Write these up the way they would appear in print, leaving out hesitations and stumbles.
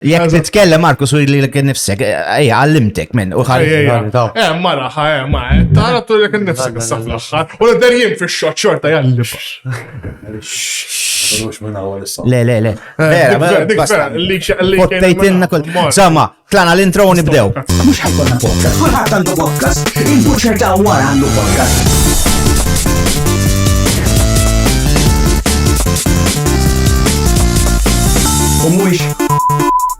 Jekk titkellem Markus u li l nifsek, ejja, għallimtek minn. U ħalli. Eh, mara, eh, ma, eh, tara tu li nifsek issa fl-aħħar. U l-derjien fix-xot xorta jalli. Le, le, le. Eh, Vera, Pottejtinna kull. Sama, tlana l-intro u nibdew. Mux ħajkonna podcast, kulħadd għandu podcast, il-butcher ta' wara għandu podcast. U mhuwiex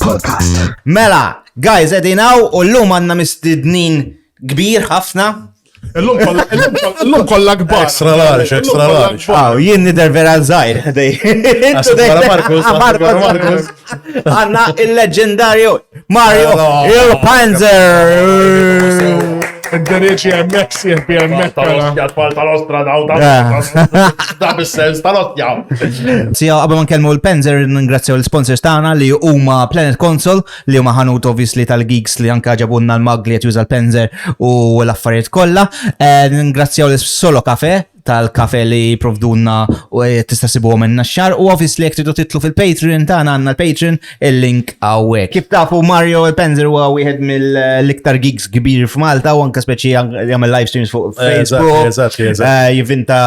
podcast. Mela, guys, edinaw u l-lum għanna mistednin kbir ħafna. Illum kollha illum kollha kbar. Extra large, extra large. Aw, jien nidher vera żgħir. Markus, Markus. Għanna il-leġendarju Mario Il Panzer. Id-dereċi hemmhekk sieħ bi hemmhekk. Tal-ostja, tfal tal-ostra, daw, da bis-sens tal-ostja. Sija, qabel ma nkellmu l-Panzer, ningrazzjaw l-sponsors tagħna li huma Planet Console, li huma ħanut obviously tal-geeks li anka ġabunna l-mag li qed juża l-Panzer u l-affarijiet kollha. Eh, Ningrazzjaw l-Solo Cafe tal-kafe li provdunna u eh, tista' sibuhom minn xar u obviously jekk tridu titlu fil-Patreon tagħna għandna l-Patreon il-link hawnhekk. Kif tafu Mario il-Panzer huwa wieħed mill-iktar geeks kbir f'Malta u anke speċi jagħmel live streams fuq Facebook. Eżatt, eżatt. Eh, Jivvinta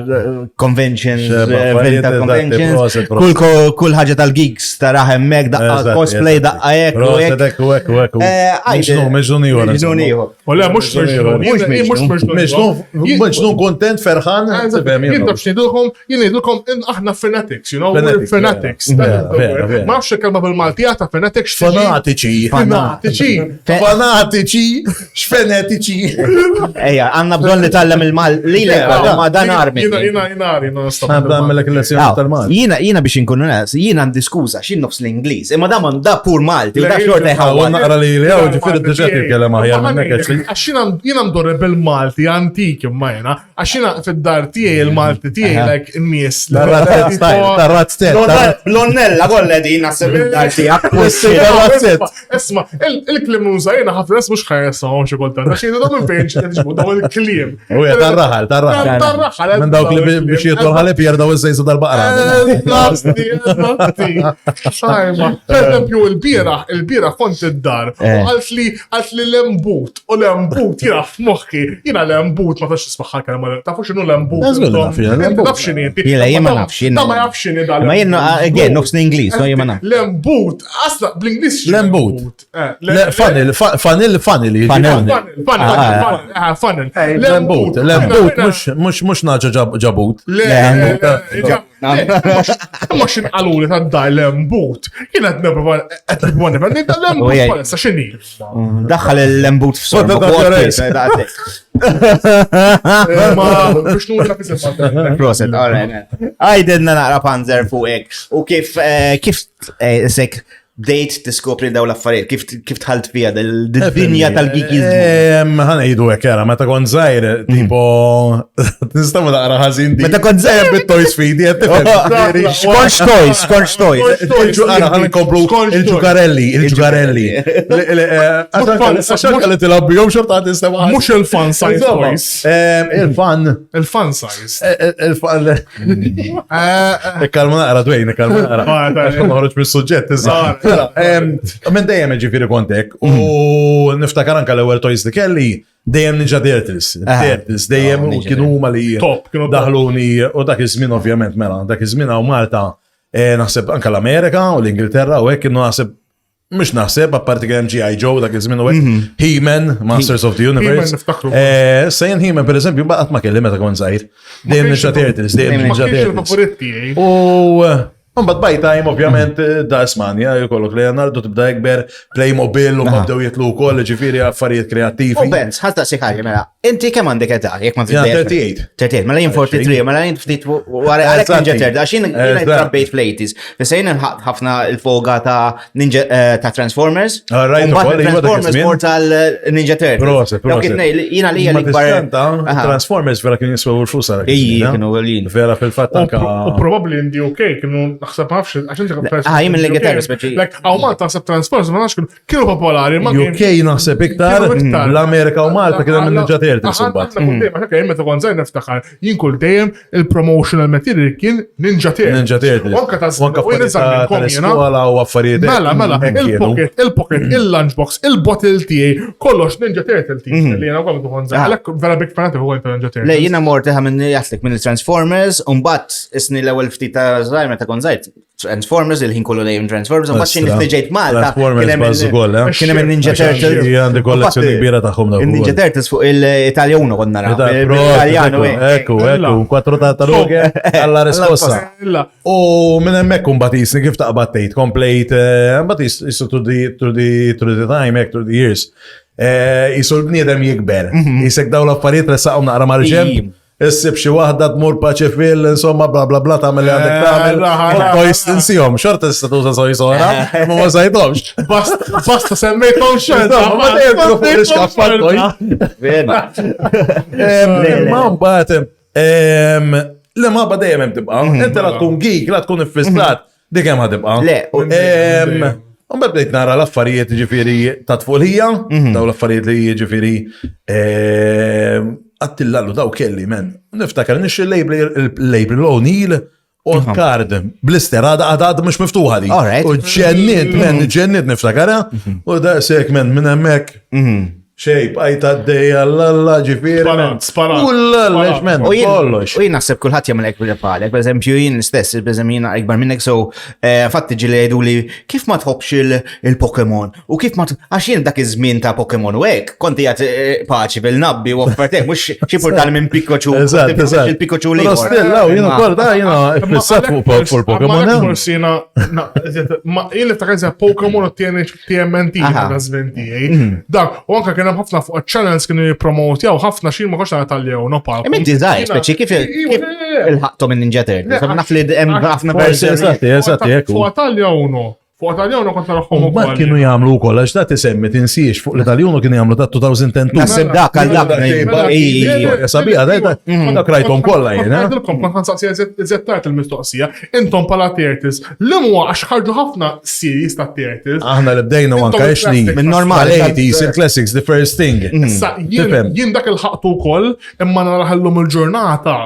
eh, conventions, Xeba, eh, affarijiet, vinta eżatt, conventions, proset, kull proset. ko- kull ħaġa tal-geeks taraħ hemmhekk daqqa Eżatt, cosplay eżatt. daqqa hekk u Proset, hekk. hekk u hekk u hekk. Eh, għajde. Miġnun, miġnun ieħor. Miġnun ieħor. U le, mhux miġnun. Mhux Jien- Mhux miġnun. Miġnun, miġnun kontent, ferħan. tifhem, Jien you know. taf x'ngħidilkom, jien ngħidilkom in aħna fanatics, you know, we're Fanatics, fanatics. vera, That is the vera, word. vera. Ma nafx il-kelma bil-Malti għata fanatics. x'tiġi? Fanatiċi. Fanatiċi. Fanatiċi. X'fenetiċi. Ejja, għandna bżonn li tallem il-mal li Le, ma dan armi. Jiena jiena jiena jiena nista' Għabda għamilek il-lezzjoni tal-Malti. Jiena jiena biex inkunu nas, jiena għandi skuża x'in nofs l-Ingliż, imma da man da pur Malti, u da Le, xorta jiena- jħawwad. Naqra li li għaw ġifiri d-ġa titkellem aħjar minnek actually. Għax jiena jiena mdorri bil-Malti antik imma jiena, għax jiena fid-dar tiegħi il-Malti tiegħi like in-nies. li- Tarrat style, tarrat style. tarrat- Blonnella kollha din naħseb id-dar tiegħek. Tarrat set. Isma, il-klim nuża jiena ħafna nies mhux ħajjesahom xi kultant, għax jgħidu dawn minn fejn ġibu dawn il-kliem. U hija tarraħal, tarraħal. Tarraħal. Minn dawk li biex jitlu l-ħalib jerdaw iż-żejsu tal-baqra. Eżatti, eżatti. Sajma. Per eżempju, il-bieraħ, il-bieraħ kont id-dar u Eh. għalt li għalt li l-embut u l-embut jiena f'moħħi, jiena l-embut ma tax tismaħħa kelma, tafu x'inhu l-embut. Eżgur li naf jiena l-embut. Taf x'inhi inti. Jiena, jien ma Da- nafx, jien- Da ma jafx x'inhi da. Ma jien, again, nofs l-Ingliż, no jien ma nafx. L-embut, asla bl-Ingliż x'inhu L-embut. Eh, Le, Funnel, fa- funnel, funnel. jiġi Funnel. Funnel, funnel, Ah, funnel, eh, funnel. L-embut, l-embut, mux- mux mux naġa ġab- ġabut. Le, Le, le, le, ma xin qaluli ta' dar l-embut. Jien qed nipprova qed nipprova nifhem li l-embut Ujej. bħalissa x'inhi. Daħħal l-embut f'sorba. Għodda da' ġerejs. Ma biex nura kif il-Malta. Proset, all right. Għajdilna naqra panzer fuqek. U kif, eh, kif eh, sek bdejt tiskopri daw l-affarijiet, kif kif tħalt fija dil-dinja tal-geekizmu. Ehm, Ħanejdu hekk era, meta kont żgħir, tipo, nistgħu naqra ħażin di. Meta kont żgħir- bit-toys fidi, qed tifhem. Skonx toys, skonx toys. Il-ġu- Ara, ħan nkomplu il-ġugarelli, il-ġugarelli. Għax anke li tilgħab bihom xorta għad nistgħu Mhux il-fun size Insomma, toys. ehm, Il-fun, Il-fun size. il-fun. Eh, Ikkalma naqra, Dwayne, ikkalma naqra. Ah, Għax noħroġ mis-suġġett, issa. Mela, em, Minn dejjem ġifieri kontek, u niftakar anka l-ewwel toys li kelli, dejjem Ninja Turtles. Turtles, dejjem Oh, u Ninja kienu huma li Top, kienu top. daħluni, u dak iż-żmien ovvjament, mela, dak iż-żmien hawn Malta, eh, naħseb anka l-Amerika u l-Ingilterra u hekk kienu naħseb Mux naħseb, apparti kien hemm G.I. Joe dak iż-żmien u hekk. He-Man, Masters of the Universe. He-Man niftakru. Eh, Sejn He-Man, per eżempju, baqgħet ma kelli meta kont żgħir. Dejjem kienx Ninja Turtles, dejjem Ma Ninja kienx Turtles. il-favorit tiegħi. U mbagħad by time ovvjament da Ismanja jkollok Leonardo tibda ikber, Playmobil u bdew jitlu wkoll ġifieri affarijiet U kreattivi. Benz, ħadd taqsi ħaġa mela. Inti kemm għandek età jekk ma Jena tibdejx? 38. 38, mela jien 43, mela jien ftit wara għalhekk Eżatti. Ninja Turtles, għax jien jiena Eżatt. trabbejt fl-80s. Issa jien nħaq ħafna il-foga ta' Ninja eh, ta' Transformers. Ah, right, U mbagħad ukoll, iva, dak Transformers iż-żmien. mort tal Ninja Turtles. Proset, Dawk proset. it-tnejn, Jiena li Ma l-ikbar. tiskanta, Aha. Transformers vera kien jiswew il-flus għal. Iji, kienu għolin. Vera fil-fatt U anka. pro- u probably in the UK kienu. Naħseb ma nafx, għax inti Ah, jien mill-Ingilterra, speċi. Like, hawn Malta naħseb Transformers, ma nafx kienu- kienu popolari, ma kien- UK naħseb iktar, Kienu iktar. l-Amerika u Malta kien hemm Ninja Turtles imbagħad. Aħna kull dejjem, għax jien meta kont żgħir niftakar, jien kull dejjem il-promotional material kien Ninja Turtles. Ninja Turtles. U anka ta' U anka u jien affarijiet iżgħar ta' minnkom jiena. tal-iskola u affarijiet. Mela, mela, Hekk kienu. il-pocket, il-pocket, il-lunchbox, il-bottle tiegħi, kollox Ninja Turtle tiegħi li jiena kont kont żgħir. Ah. Għalhekk vera big fanatic ukoll ta' Ninja Turtles. Le, jiena mort eħa minn jaslek minn il-Transformers, un-bat isni l-ewel ftit ta' żgħir meta kont żgħir. Transformers, il-ħin kollu dejjem Transformers, un-bat xin Astra. ġejt Malta. Transformers kien hemm il- bazz ukoll, eh? Kien hemm il-Ninja Għax Turtles. għandi- Għandi kollezzjoni Infatti, kbira tagħhom dawk Il-Ninja ukoll. Turtles fuq il-Italja 1 konna naraw. Bil-Italjanu, Ekku, ekku, kwatru tartarughe alla risposta. Illa, U minn hemmhekk imbagħad jisni kif taqbad tgħid, komplejt, imbagħad jisu to the to the to the time, hekk to the years. Jisu l-bniedem jikber. Jisek daw l-affarijiet ressaqhom naqra mal-ġemp. Ijim. Issib xi waħda tmur paċe fil, insomma, bla bla bla tagħmel li għandek tagħmel. raħa, U raħa. Toys tinsihom, xorta tista' tuża toys oħra, ma ma sajthomx. basta, basta semmejthom xorta. Ma dejjem kienu fuq l-iskaffa toys. Vera. Ma mbagħad em, le ma ba dejjem hemm tibqa'. Inti la tkun geek, la tkun iffissat, dik hemm ħatibqa'. Le, u- Mbagħad bdejt nara l-affarijiet ġifieri ta' tfulija, daw l-affarijiet li ġifieri għattillallu daw kelli men. Niftakar nixxi l-April O'Neil on card, blister, għada għada għada mux miftuħa di. Alright. U ġennit, men, ġennit niftakara. U daqsek, men, minn hemmhekk. Xej, bqajt għaddej, għallalla, ġifieri. Sparat, men. sparat, U l-alla, sparat. men, U jien, kollox. u jien naħseb kulħadd jagħmel hekk bil-palek, per eżempju jien l-istess, per eżempju jien ikbar minnek, so fatti ġieli jgħidu li kif ma tħobbx il- il-Pokemon u kif ma għax jien dak iż-żmien ta' Pokemon u hekk, kont qiegħed paċi bil-nabbi u offertek, mhux xi portali minn Pikachu, Eżatt, eżatt. il-Pikachu li. Però still, law, jiena wkoll, da, jiena fissat fuq fuq il-Pokemon. eh? Forsi jiena, na, ma jien niftakar iżjed Pokemon u TMNT Aha. ta' żmien tiegħi. Dak, u anke kien hemm ħafna fuq channels kienu jippromotjaw ħafna xi ma kontx nara tal-jew no pal. Imma inti żgħir, speċi kif kif il-ħaqtom in-Ninja Turtles, Le, naf li hemm ħafna Forsi, verżjoni. eżatti, eżatti, ekku. Fuq tal-jew Fuq tal-jew kont narahom Mbagħad kienu jagħmlu wkoll għax da tisemmi tinsiex fuq l-Italjunu kienu jagħmlu ta' 2010. Naħseb dak għal dak. Mela, Ej, Sabiħa, dak rajthom kollha jien, eh? Għadilkom, kont ħansaqsi eżett tard il-mistoqsija. Intom pala Turtles, li huwa għax ħarġu ħafna series ta' Turtles. Aħna li bdejna u anka Intom ixni. il-classics. Minn normali. Tal-80s, il-classics, the first thing. Issa, jien Tifhem. jien dak il-ħaqtu wkoll, imma naraħallum il-ġurnata.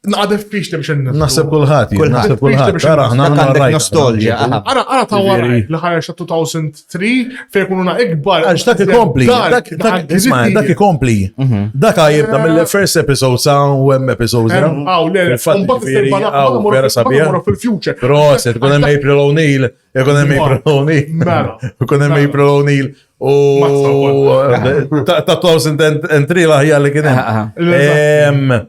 Naqgħod diffiċli biex inniflu. Naħseb kulħadd, jien, Kulħadd. naħseb kulħadd. Tara, aħna Dak aħna għandek rajt. nostalgia, aha. Ara, ara ta' wara Ġifieri. li ħareġ ta' 2003 fejn kununa ikbar. Għax dak ikompli, Dark, dak, dak, dak isma, dak ikompli. Dak jibda mill-first episode sa u hemm episodes. Aw, le, Fil-fatt, mbagħad ġifieri, issir bala- aw, mbagħad imorru- vera mbagħad sabiħa. imorru fil-future. Proset, ikun hemm April O'Neil, ikun hemm April O'Neil. Mela. Ikun hemm Mela. April O'Neil. U Mazza wkoll. ta' 2003 l-aħjar li kien Aha. hemm. Em,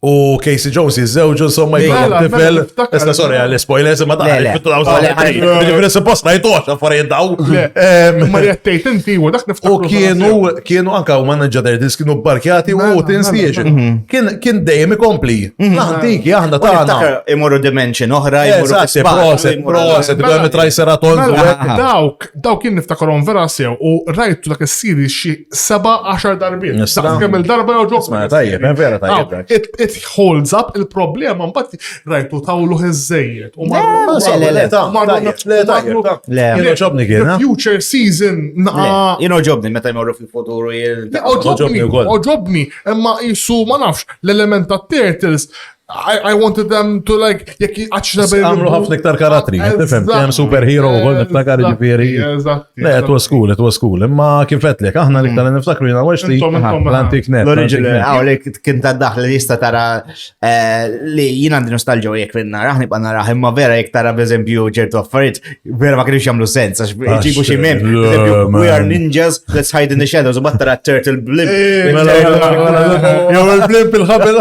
U Casey Jones jizzewġu insomma Mela, jkollhom mela, tifel. niftakar. Issa sorry għal spoilers imma Le, le. ta' fit-2003. Ġifieri suppost ngħidux affarijiet daw. Le, Em, Ma li għattejt inti u dak U niftakru. kienu, kienu anka u Ninja Turtles kienu barkjati u Mela, tinsiex. Kien kien dejjem ikompli. L-antiki aħna tagħna. Niftakar imorru dimension oħra, imorru Eżatt, proset, proset, Mela, għem triceratons u Mela, hekk. dawk, dawk kien niftakarhom vera sew u rajtu dak is-series xi 7-10 darbiet. Nista. Daqs kemm il-darba jew ġob. Isma' tajjeb, eh, vera tajjeb dak. It, it holds up il-problema mbagħad rajtu tawlu iż-żejjed. U Le, le, le. ta' tajjeb, le, tajjeb, ta' Le. Jien oġobni kien, The eh? future season naqa. Jien oġobni meta jmorru fil-futur u jil. Oġobni, Oġobni wkoll. oġobni, imma jisu ma nafx l-element ta' Turtles. I, I wanted them to like, jekk għax Għamlu ħafna iktar karattri, tifhem, kien hemm superhero u kol niftakar ġifieri. Eżatt. Le, it was cool, it was cool. Imma kif qedlek, aħna l-iktar li niftakru jiena Wesley, Intom, intom, l-antik net. L-original, l-antik net. għaw li kien ta' daħla li jista tara eh, li jien għandi nostalġa u jek fin naraħ nibqa naraħ, imma vera jek tara per eżempju ċertu affarijiet, vera ma kienux jagħmlu sens, għax jġibu xi mem. le, Per eżempju, We are man. ninjas, let's hide in the shadows, u bat tara turtle blimp. Eh, Mela, mela, mela, mela. Jew il-blimp il-ħabel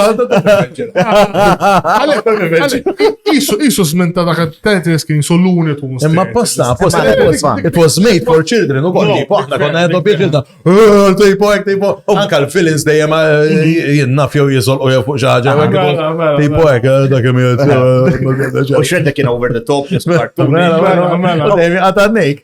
Isu, isu żmien ta' dak it-Turtles kien jisu Looney Tunes. Imma apposta, apposta, Imma it was, apposta. it was made for children, u kol, No, tipo, aħna konna għeddu exactly. biex ġilda, tipo, hekk, tipo, anka l-feelings dejjem jien naf jew jiżolqu jew fuq xi ħaġa, hekk, Mela, mela, tipo, hekk, dak kemm U xredda kien over the top, just cartoon. Mela, mela, Mela. U dejjem jqatgħanejk.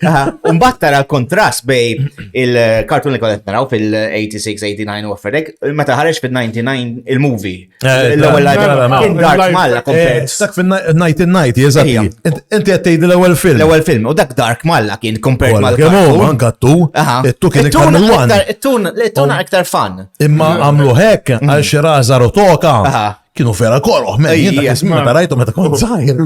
Umbat tara l-kontrast bej il-cartoon li konet naraw fil-86, 89 u afferek, meta ħareġ fil-99 il-movie. Eh, L-ewwel live mela, Mela, mela. Kien dark malla compared. Eh, dak fin-1990, eżatti. Inti qed tgħid l-ewwel film. L-ewwel film, u dak dark malla kien compared mal Kemm hu anka tu, it-tu kien iktar mill-one. It-tun aktar fun. Imma għamlu hekk għal xi rażar u toka. Kienu vera koroh, men, jien dak iż-żmien meta rajtu meta kont żgħir.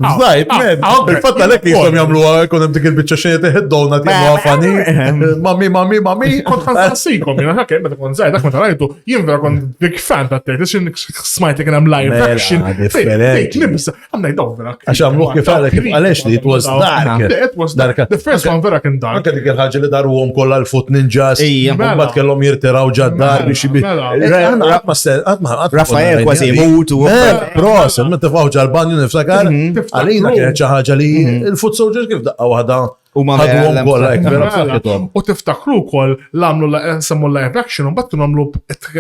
Żgħir, men. Il-fatt għalhekk jistgħu jagħmlu jkun hemm dik il-biċċa xejn teħid donut jagħmluha funny. Mami, mami, mami. Kont ħansaqsikom, jiena dak meta kont żgħir, dak meta rajtu, jien vera kont big fan ta' Turtles, x'in smajt li kien hemm live Mela, action. differenti. Nibsa, għamna jdaw vera. Għax għamluh kif għalek, kif għalex li it was dark. It was dark. The first one vera kien dark. Anke dik il-ħaġa li daruhom kollha l-foot ninjas. Ija. Mbagħad kellhom jirtiraw ġad-dar biex jibi. Mela. Aħna qatt ma se- qatt ma qatt ma Rafael konna kważi rajna. jmut u- Mela, Proset, meta tefgħu ġal-banju niftakar. Għalina kienet xi ħaġa li il-foot soldiers kif daqqa waħda Huma vera ħaduhom kollha hekk vera Mela, b'saħħithom. U tiftakru wkoll l-għamlu semmu live action, u mbagħad kienu għamlu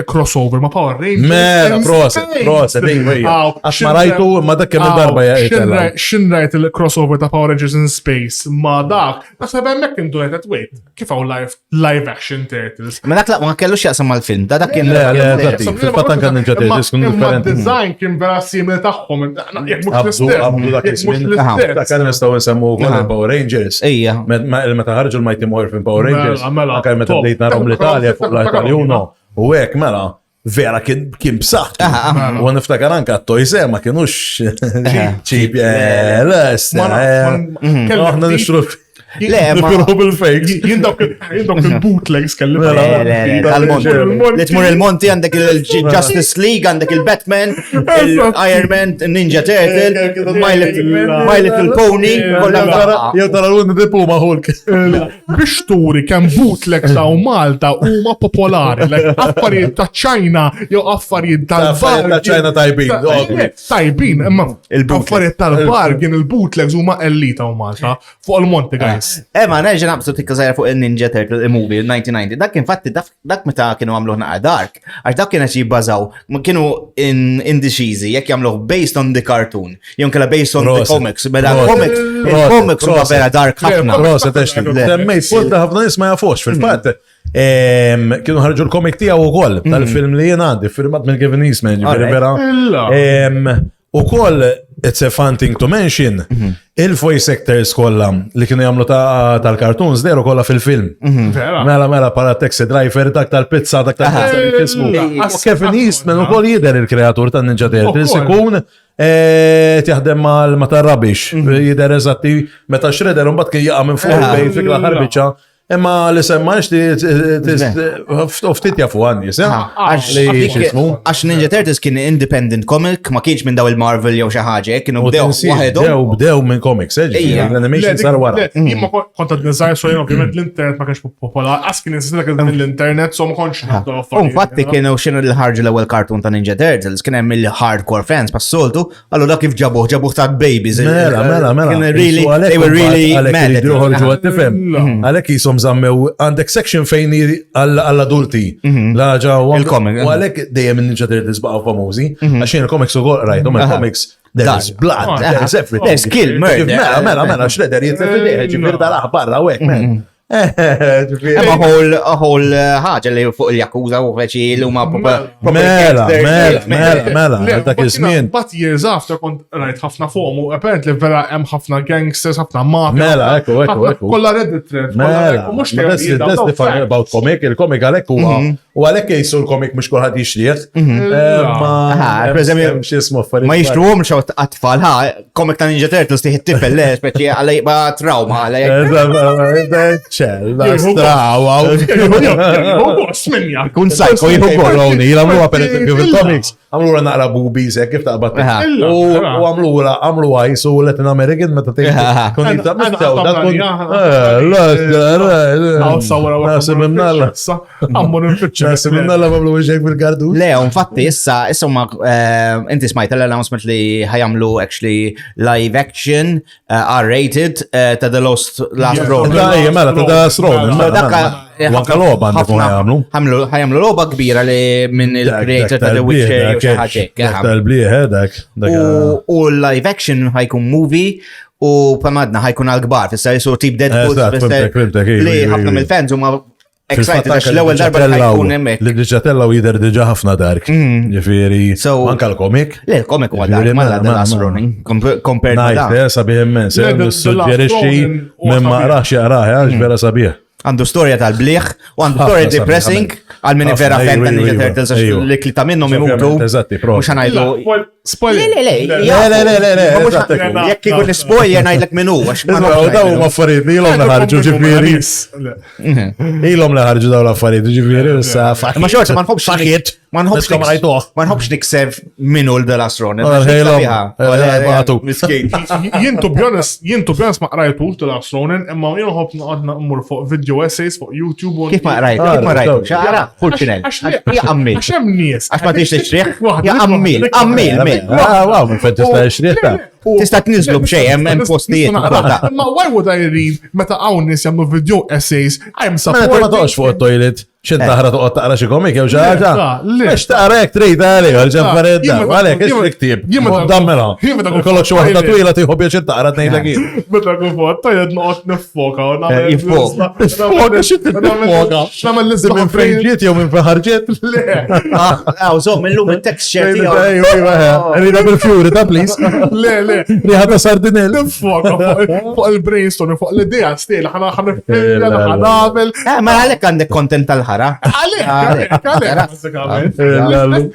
crossover ma' Power Rangers. Mela, in proset, space. proset, ejwa, ejwa. Aw, Għax ma rajtu, ma dak kemm il-darba Aw, jgħid. Xin rajt il-crossover ta' Power Rangers in Space ma dak, naħseb hemmhekk indunajt qed wait, kif hawn live live action Turtles. Ma dak la ma kellux jaqsam mal-film, da dak kien. Le, le, eżatti. Fil-fatt anke Ninja Turtles kienu differenti. Design kien vera simili tagħhom, jekk mhux Qabdu, l-istess. qabdu dak jekk mhux iż-żmien. l-istess. Dak kan nistgħu nsemmu wkoll il-Power Rangers. Ejja. Meta ħarġu l-Mighty Morphin Power Rangers, Mela, mela, anke meta top. bdejt narhom l-Italja fuq l-Italjuno, u hekk mela vera kien kien b'saħħtu. U niftakar anke t-toys eh, ma kienux cheap, eh, lest, Ma nafx, eh. ma- kelli Aħna ftit- nixtru Le, ma. nifirħu bil-fakes. Jien dawk jien dawk il-bootlegs kelli. Mela, Le, le, le, tal-Monti. Li tmur il-Monti għandek il-Justice League, għandek il-Batman, il-Iron Man, Ninja Turtle, My Little, My Little Pony, kollha f'daqqa. Jew tara l-Winnie the Pooh ma' Hulk. Biex turi kemm bootlegs hawn Malta huma popolari, like affarijiet ta' China jew affarijiet tal-bar. Affarijiet ta' China tajbin, Ta- Tajbin, imma Il-bootleg. affarijiet tal-bargain, il-bootlegs huma elita hawn Malta. Fuq il-Monti, guys. Eh, ma nerġa' naqbsu tikka żgħira fuq il-Ninja Turtle il-movie 1990. Dak infatti dak dak meta kienu għamluh naqa dark, għax dak kien qed jibbażaw, ma kienu in- indeciżi jekk jagħmluh based on the cartoon, jew kella based on the Proset. comics. Mela Proset. comics, Proset. il-comics huma Proset. vera dark ħafna. Proset, Ashley. Le. Semmejt punt li ħafna nies ma jafux fil-fatt. Kienu ħarġu l-komik tiegħu ukoll tal-film li jien għandi, firmat minn Kevin Eastman, ġifieri Alright. vera. Illa. U koll, it's a fun thing to mention, il-voice actors kollha li kienu jagħmlu ta' tal-cartoons deru kollha fil-film. Vera. Mela, mela, para taxi driver, dak tal-pizza, dak tal-pizza li jismu. Illa. U Kevin Eastman u koll jider il-kreatur ta' Ninja Turtles Ukoll. ikun eh, jaħdem mal ma tar-rubbish, jider eżatti meta Shredder mbagħad kien jaqa' minn fuq il-bejt fik l-aħħar biċċa. Imma li semmax li ftit jafu għan nies, eh? Għax Li x'ismu. għax Ninja Turtles kien independent comic, ma kienx minn daw il-Marvel jew xi ħaġa, kienu U bdew tinsiex, waħedhom. Bdew bdew minn comics, eh, ġifieri, Ejja. l-animation Le, sar wara. le, Jien ma kont għad nizaj, so jien ovvjament l-internet ma kienx popolari, għas kien jeżisti dak l-internet, so ma kontx naf dawn U affarijiet, infatti you know? kienu xinu li ħarġu l-ewwel cartoon ta' Ninja Turtles, kien hemm il-hardcore fans pas-soltu, Allora kif ġabuh, ġabuh ta' babies. Mela, mela, mela. Kienu really, they were really mad. Għalek joħorġu għat tifhem. Għalek jisom zammew, għandek section fejn għall-adulti. Laġa u Il-comic, U għalek dejjem il-Ninja Turtles baqgħu famużi. Għax jien il-comics ukoll rajthom il-comics. There is blood, there is everything. There's kill, murder. Mela, mela, mela, Shredder jitlef idejh, ġifier dal barra u hekk, man. Hemm a whole, a whole ħaġa li fuq il-Yakuza u veċi li huma proper Mela, gangsters. mela, mela, mela, Le, għal dak but iż-żmien. But years after kont rajt ħafna fuqhom u apparently vera hemm ħafna gangsters, ħafna mafia. Mela, ekku, ekku, ħafna- ekku. Kollha Reddit threads. kollha Mela, ekku, mhux ma that's the- that's the fun about comic, il-comic għalek huwa u għalek jgħisu l-comic mhux kulħadd jixrieħ. Eh, Ma Aha, per eżempju, hemm xi ismu affarijiet. Ma jixtruhom xaw għat-tfal, ha, komik ta' Ninja Turtles tieħ it-tifel, le, speċi għalaj ba trauma, għalaj. Ċella, strawa. Sminja. Kun psycho, jieħu gol. Roni, għamluha per eżempju fil-comics, għamluha naqra boobies, hekk kif taqbad. Aha. U u għamluha, għamluha jisu Latin American meta tgħid. Aha. Kun Ana- jita ana mistew, da tkun. għatamna, Eh, la, Għaw sawra Nasib imnalla. Għammur nfittxa. Nasib imnalla għamlu iġek bil-gardu. Le, infatti, issa, issa ma, inti smajt l-announcement li ħajamlu actually live action R-rated ta' The Lost Last Yeah. Ronin. Da, ejja, mela, ta' The Last Ronin, mela, Dakka, mela. U anka logħba għandek ħafna- ħajamlu. ħamlu ħajamlu logħba kbira li minn il-creator ta' The Witcher jew xi ħaġa hekk, Dak aha. tal-bliħ, eh, dak. dak, U live action ħajkun movie u pamadna ħajkun għal-kbar, fissa jisu tip Deadpool. Eżatt, fissa fimtek, fimtek, ej, Li ej, ħafna ej. mill-fans huma excited għax l-ewwel darba li ħajkun hemmhekk. Li diġà tellaw jidher diġà ħafna dark. Ġifieri, anka l-komik. Le, l-komik huwa dark, ma la Last Ronin, compared to that. Eh, sabiħ immens, eh, nissuġġerixxi minn ma qrax jaqrah, eh, għax vera sabiħ. Għandu storja tal-bliħ u għandu storja depressing għal min vera fan ta' Ninja Turtles għax li klita minnhom imutu. Eżatti, Mhux ħanajdu. Spoiler. Le, le, le. Le, le, le, le. Jekk ikun spoiler ngħidlek min hu għax ma daw huma affarijiet li ilhom li ħarġu ġifieri. Ilhom li ħarġu daw l-affarijiet ġifieri issa Ma xorta ma nħobbx Ma nħobbx ma nħobbx nikseb minnu l-The Last Ronin. Miskin. Jien to be honest, jien to be honest ma qrajtux The Last Ronin, imma jien nħobb noqgħod nmur fuq video essays fuq YouTube. Kif ma qrajt? Kif ma qrajt? Xara, kull xinel. Ja ammil. Għax hemm nies. Għax ma tix tixrih? Ja ammil, ammil, mil. Ah, wow, minn fejn tista' tixrih ta' Tista' tniżlu b'xejn hemm hemm postijiet. Ma why would I read meta hawn nies jagħmlu video essays? I'm supporting. Ma toqgħodx fuq it-toilet. X'int taħra toqgħod taqra xi komik jew xi ħaġa? Biex taqra jekk trid għalik, għal ġaffariet da, għalek, ix il-ktieb. Dammela. Kollok xi waħda twila tieħu pjaċir taqra tgħidlek jien. Meta nkun fuq it-toilet noqgħod nifoka u nagħmel. Jiffoka. Nifoka xi tiffoka. Nagħmel l Minn fejn ġiet jew minn fejn ħarġet? Le. Aw, żomm illum il-texture tiegħu. Ejwa, ejwa, Rida bil-fjuri ta' please. Le, le. Riħa ta' sardinell. Nifoka fuq il-brainstorming, fuq l-idea stila, ħana ħana ħana nagħmel. Eh, ma għalek għandek kontent tal-ħara. Għalek, għalek, għalek, bazzikament.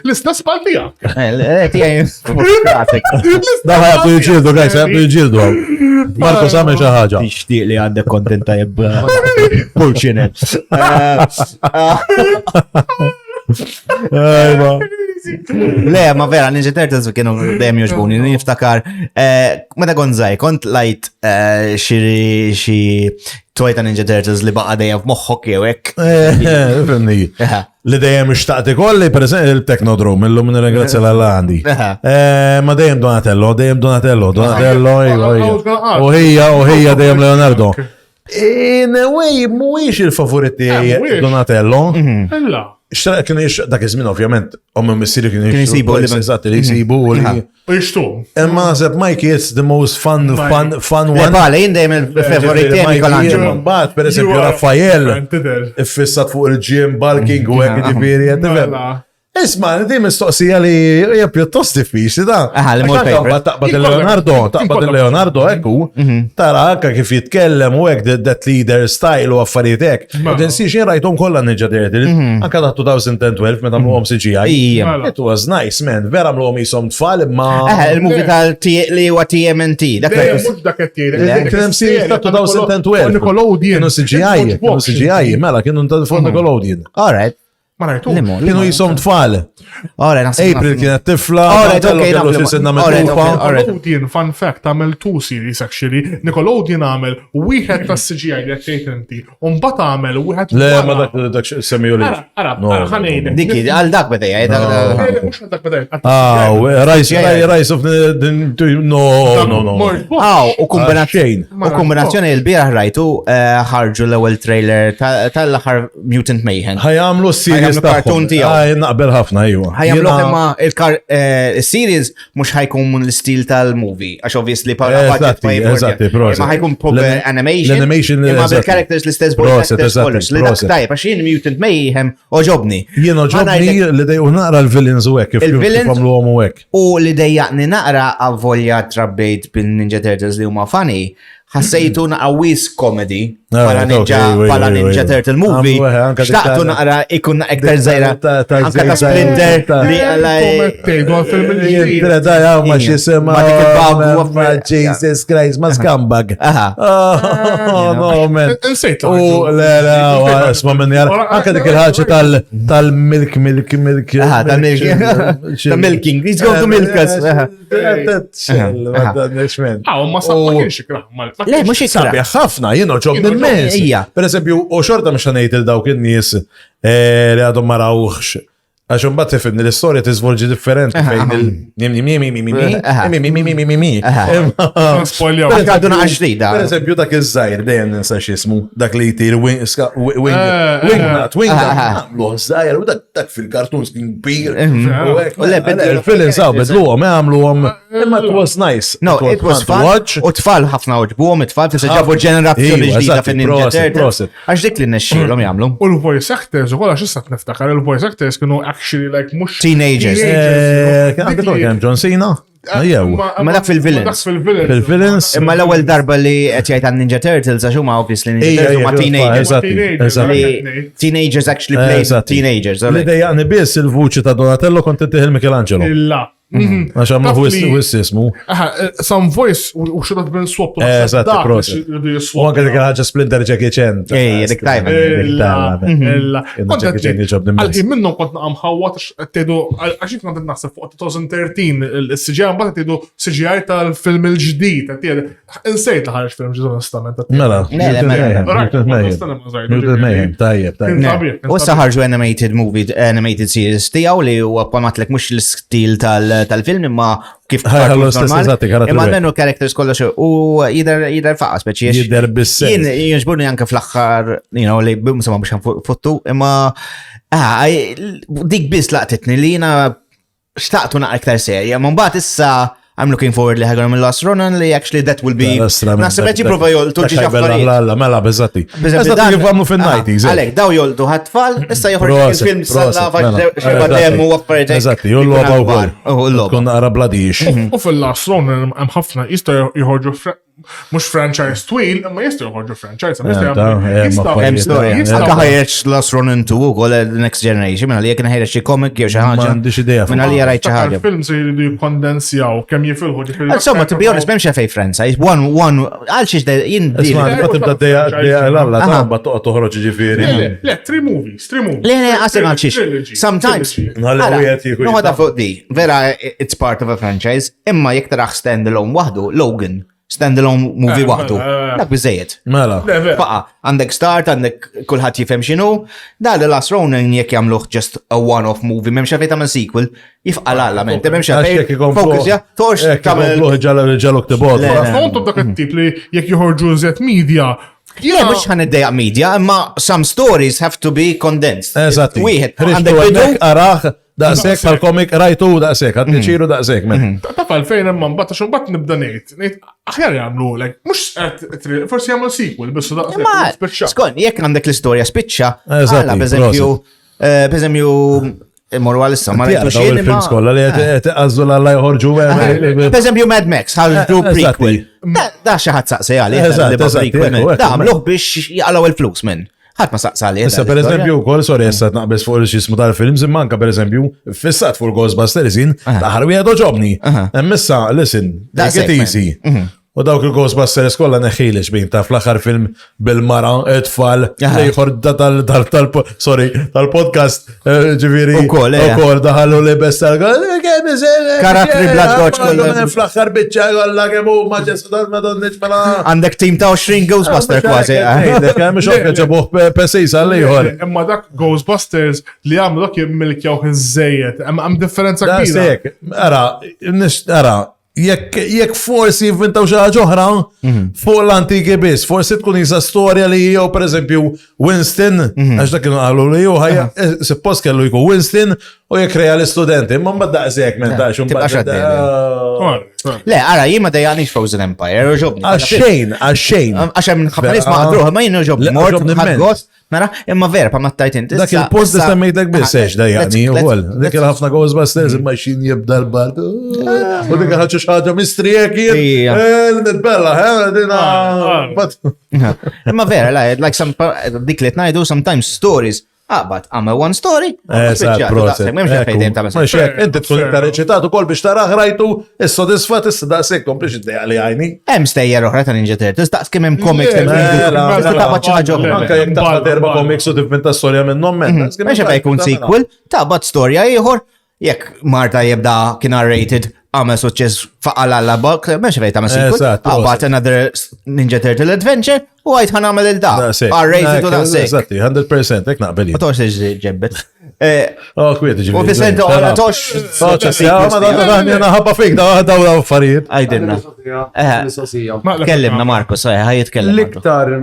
L-istess pal tijak. Eh, tijaj, Da ħajabdu jġildu, guys, ħajabdu jġildu. Marko same xi ħaġa. Tixtieq li għandek kontent tajjeb. Pulċinet. Ejwa. Le, ma vera, Ninja Turtles kienu dejjem joġbuni, niftakar. Eh, meta kont żgħir, kont lajt eh, xi xi toy ta' Ninja Turtles li baqa' dejjem f'moħħok jew hekk. Eh, fimni. Li dejjem xtaqt ikolli, per eżempju, il-Technodrome, illum nirringrazzja l-Alla għandi. Eh, ma dejjem Donatello, dejjem Donatello, Donatello, iva, iva. U hija, u hija dejjem Leonardo. In a way, mhuwiex il-favorit tiegħi eh, Donatello. Mhm. Illa. Xtaqt kienu jix, dak iż-żmien ovvjament, ommi missieri kienu Kienu jsibu li- eżatt li jsibu u li. U jixtu. Imma naħseb Mikey it's the most fun, fun, fun Le one. pala, jien dejjem il-favorit tiegħi Michelangelo. Mbagħad, per eżempju, Raffael iffissat fuq il-gym bulking u hekk ġifieri, qed tifhem. Mela. Isma, di mistoqsija li hija pjuttost diffiċli da. Aha, li mur Għax anke favorite. mbagħad Taqbad il-Leonardo, taqbad il-Leonardo ekku, tara anka kif jitkellem u hekk that leader style u affarijiet hekk. Mela. U tinsiex jien rajthom kollha Ninja Turtles, anka ta' 2012 meta għamluhom CGI. Ija. Mela. It was nice, man. Vera għamluhom jisom tfal imma. Eh, il-movie tal-T li huwa TMNT. Dak Le, rajtu. mhux dak qed jgħidlek. Le. Kien hemm series ta' 2012. Nickelodeon. Kienu CGI, kienu CGI, mela kienu ta' fuq Nickelodeon. All right. Ma rajtu. Limu, Kienu jisom tfal. All right, naħseb. April kienet tifla, All right, Donatello okay, kellu naf li- xi sinna all right, mitlufa. okay, all right. Nickelodeon, fun fact, għamel two series actually. Nickelodeon għamel wieħed tas CGI li qed tgħid inti, u mbagħad għamel wieħed Le, wara. ma dak dak semmiju li. Ara, ara, ara, ħa ngħidlek. Diki, għal dak beda jgħid. Le, le, mhux dak beda jgħid. Ah, Rise, Rise of the, the no, no, no. Mort box. Aw, u kombinazzjoni. Xejn. U kombinazzjoni l-bieraħ rajtu eh, ħarġu l-ewwel trailer tal-aħħar Mutant Mayhem. Ħajamlu s-series Ħajamlu cartoon tiegħu. Ħaj naqbel ħafna, iwa. Ħajamlu Jiena- imma il-series mhux ħajkun l-istil tal-movie, għax obviously pa' budget Eżatti, ma jiffordi. eżatti, proset. Imma ħajkun proper L- animation. l-animation, Imma eżatti. bil-characters l-istess voice Proset, actors eżatti, kollox. Li dak proset. tajb, għax jien Mutant Mayhem oġobni. Jien oġobni Ħa ngħidlek- li dejqu naqra l-villains u hekk, kif Il-villains- kif għamluhom u hekk. U li dejjaqni naqra avvolja trabbejt bil-Ninja Turtles li huma funny, ħassejtu naqra wis comedy Ah, bħala ok, Ninja ejwa, bħala ejwa, Ninja ejwa. Turtle movie. Għamlu, eh, anka dik Xtaqtu ta' naqra ikun iktar żgħira ta- ta' anka ta' żgħira, Splinter ta' li għala Tgħidu għal-film il-ġdid. Jien da jaw ma xisema. Ma dik il-bug u Ma Jesus Christ, ma scumbag. Aha. Oh, no, man. Insejt. U le, le, isma minn jar. Anka dik il-ħagġa tal-milk, milk, milk. Aha, tal-milk. Ta' milking. He's going to milk us. Aha. Ah, ma sa ma kienx ikrah. ma- ma Le, kienx mhux ikrah. Sabiħ ħafna, jien oġobni Jien oġobni, immens. ija. Per eżempju, u xorta mhux ngħid il dawk in-nies eh, li għadhom ma rawħx. Għax imbagħad tifhimni l-istorja tiżvolġi differenti fejn il Spoiljaw. Għadu naqra ġdida. Per eżempju dak iż-żgħir dejjem ninsa x'ismu, dak li jtir wingnut, wingnut, għamlu żgħir u dak fil-kartun kien kbir. U hekk, U le, bidlu- Il-films għaw bidluhom, għamluhom, imma it was nice. No, it was fun fun. to watch. U tfal ħafna oġbuhom, it-tfal tista' ġabu ġenerazzjoni Iva, ġdida eżatti, fin-Ninja proset, Turtles. proset. Għax dik li nexxielhom jagħmlu. U l-voice actors, u kolla xissa niftakar, il-voice actors kienu actually like mux. Teenagers. Eh, Kien għandu kemm John Cena? Jew. Ma dak fil-villains. Dak fil-villains. Fil-villains? Imma l-ewwel darba li qed jgħid għan Ninja Turtles għax huma obviously Ninja Ejja, Turtles huma ejja, teenagers. eżatti, eżatti. Li teenagers actually play Eżatti. teenagers. Li dejjaqni biss il-vuċi ta' Donatello kont intih il-Michelangelo. Illa. Mhm. Għax għamlu Taf wis li- wis ismu. Aha, eh, Some voice u should have been swapped. Eżatti, proset. U anke dik il-ħaġa Splinter Jackie Chan. Ej, dik tajba. Illa, illa. Kont Jackie Chan jġobni Għal immens. minnhom kont naqam ħawat tgħidu għax jien kont naħseb fuq 2013 il-CGI mbagħad tgħidu CGI tal-film il-ġdid, qed insejt li ħareġ film ġdid onestament. Mela, Le, le, mela. Mutant Mayhem. Mutant Mayhem, tajjeb, tajjeb. U issa ħarġu animated movie, animated series tiegħu li huwa pamatlek mhux l-istil tal-film imma kif Ħallu cartoons l-istess normali. eżatti, karatteri. Imma almenu characters kollox u jidher jidher faqa speċi. Jidher bis-sens. Jien jogħġbuni anke fl-aħħar, you know, li insomma mhux futtu, imma ah, dik biss laqtitni li jiena xtaqtu naqra iktar serja, ma mbagħad issa I'm looking forward li ħagħu mill Last Ronan li actually that will be. Naħseb qed jipprova jolqtu ġi affarijiet. La, mela, beżatti. Eżatti kif għamlu fin-90s. Għalek, daw jolqtu ħat-tfal, issa joħorġ Proset, il-film proset, salla mela. xeba demu u affarijiet. hekk. Eżatti, u l-logħba wkoll. U l-logħba. Tkun naqra bladix. U fil-Last Ronin hemm ħafna jista' joħorġu mhux franchise twil, imma jistgħu joħorġu franchise. Eh, ta' eh, Jistgħu Hemm storja. jistgħu- Anka ħajreġ Last Ronin 2 ukoll the Next Generation, minna li jekk ħajreġ xi comic jew xi ħaġa. M'għandix idea fuq. Minna li rajt xi ħaġa. Films jridu jikkondensjaw kemm jifilħu ġifieri. Insomma, to be honest, m'hemmx għalfejn franchise. One, one, għal xiex jien Isma, di- ma tibda dejja dejja l-alla, Aha. ta' mbagħad toqgħod toħroġ ġifieri. Le, le, three movies, three movies. Le, le, għasem għal xiex. Trilogy, Sometimes. trilogy. Nħalli Ara, wieħed jieħu Noħodha jitla'. fuq di, vera it's part of a franchise, imma jekk taraħ standalone waħdu, Logan, standalone movie Eh, waħdu. eh, eh. Dak biżejjed. Mela. Le, vera. Faqa, għandek start, għandek kulħadd jifhem x'inhu, da The Last Ronin jekk jagħmluh just a one-off movie, m'hemmx għalfejn tagħmel sequel, jifqa' l-alla ment, m'hemmx Għax għalfejn jekk ikomplu. focus ja, torx Jekk tagħmel. ikomplu ġalu ġalu ktibot. Le, le. Ma intom dak it-tip li jekk joħorġu iżjed media. Le, mhux ħan iddejjaq media, imma some stories have to be condensed. Eżatti. Wieħed, Ħriġtu għandek bidu, hemmhekk, araħ, daqshekk tal-komik rajtu daqshekk, għad ċiru daqshekk, men. Taf għalfejn imma mbagħad għax imbagħad nibda ngħid, ngħid aħjar jagħmlu like mhux qed forsi jagħmlu sequel biss daqshekk Ma, spiċċa. skont, jekk għandek l-istorja spiċċa, Eżatti, għala, per eżempju, eh, per eżempju, immorru għal-issa, ma Tjara rajtu daw xejn, il-films imma- kollha li qed iqażżu l-alla joħorġu. Per eżempju, Mad Max, ħarġu Eh, eżatti. prequel. Da- Da xi ħadd saqsi għalih. Eżatt, li ba' eżatti, prequel, ekku, man. ekku, Da għamluh biex jaqalgħu il-flus, minn. Ħadd ma saqsa għalih. Issa per eżempju wkoll sorry issa naqbeż fuq il-xismu tal-films imma anke per eżempju fissat fuq il-Ghostbusters jien l-aħħar wieħed oġobni. Hemm issa listen, take it Daqshekk, man. easy. U dawk il-Ghostbusters kollha neħħilix bin ta' fl-aħħar film bil-mara, it-tfal, ieħor tal tal sorry, tal-podcast eh, ġifieri. Ukoll, eh. Ukoll daħalu li best tal Karattri bla doċ kollha. Fl-aħħar biċċa kollha kemm huma ġesu tal-Madonna mela. Għandek team ta' 20 Ghostbuster kważi. eh. Kemm xokka ġabuh pesejs għal ieħor. Imma dak Ghostbusters li għamlu dak jimmilkjaw iż-żejjed. Hemm differenza Da kbira. sek, ara, nix, ara, jekk jekk forsi jivvintaw xi ħaġa oħra fuq l-antiki biss, forsi tkun jisa storja li jew pereżempju Winston, għax dak kienu qalu li ju ħajja, eh, suppost kellu jkun Winston u jekk l-istudenti, imma mbagħad daqshekk minn daqs Tibqax għaddej. Le, ara, jien ma dejjaqnix Frozen Empire, ġobni. Għax xejn, għax xejn. Għax hemm ħafna nies ma qadruh, ma jien ġobni. Le, Mort, ġobni ħadd immens. gost, nara, imma vera, pa ma tajt inti. Dak issa- il-post issa- semmejtek biss, ex dejjaqni Let's- ukoll. let's- Dik il-ħafna Ghostbusters imma xin jibda l-bard. U dik il-ħaġa xi ħaġa mistriek jien. Ija. Eh, Nitbella, eh, dina. Ah, ah. But- Imma vera, la, like some, dik li tnajdu, sometimes stories. Aqbad, għamel one story. Eżatt, proset. Memx Ekku. għalfejn dejjem tagħmel Mhux hekk, inti tkun iktar eċitat ukoll biex taraħ rajtu, is-sodisfat issa daqshekk komplix id-dejja li għajni. Hemm stejjer oħra ta' Ninja Turtles, daqs kemm hemm comics Le, hemm le, tista' le, taqbad xi ħaġa le, oħra. Anka jekk taqbad erba' Balla, comics u tivvinta storja minnhom men. daqs kemm Mhux għalfejn jkun sequel, taqbad storja ieħor, jekk Marta jibda kien R-rated għamel suċċess faqal għalla bok, mhux għalfejn tagħmel sequel. Eżatt, Taqbad another Ninja Turtle Adventure u għajt ħan għamel il-da. Daqshekk. R-rated u daqshekk. Eżatti, 100% hekk naqbel Ma jien. toqgħodx ġebbet. Oh, kwiet ġifieri. U fisent ora tox. Oh, ċessja, ma dan dan jena ħabba fik da daw daw affarijiet. Għajdilna. Mistoqsija. Kellimna Markus, ħaj jitkellem. L-iktar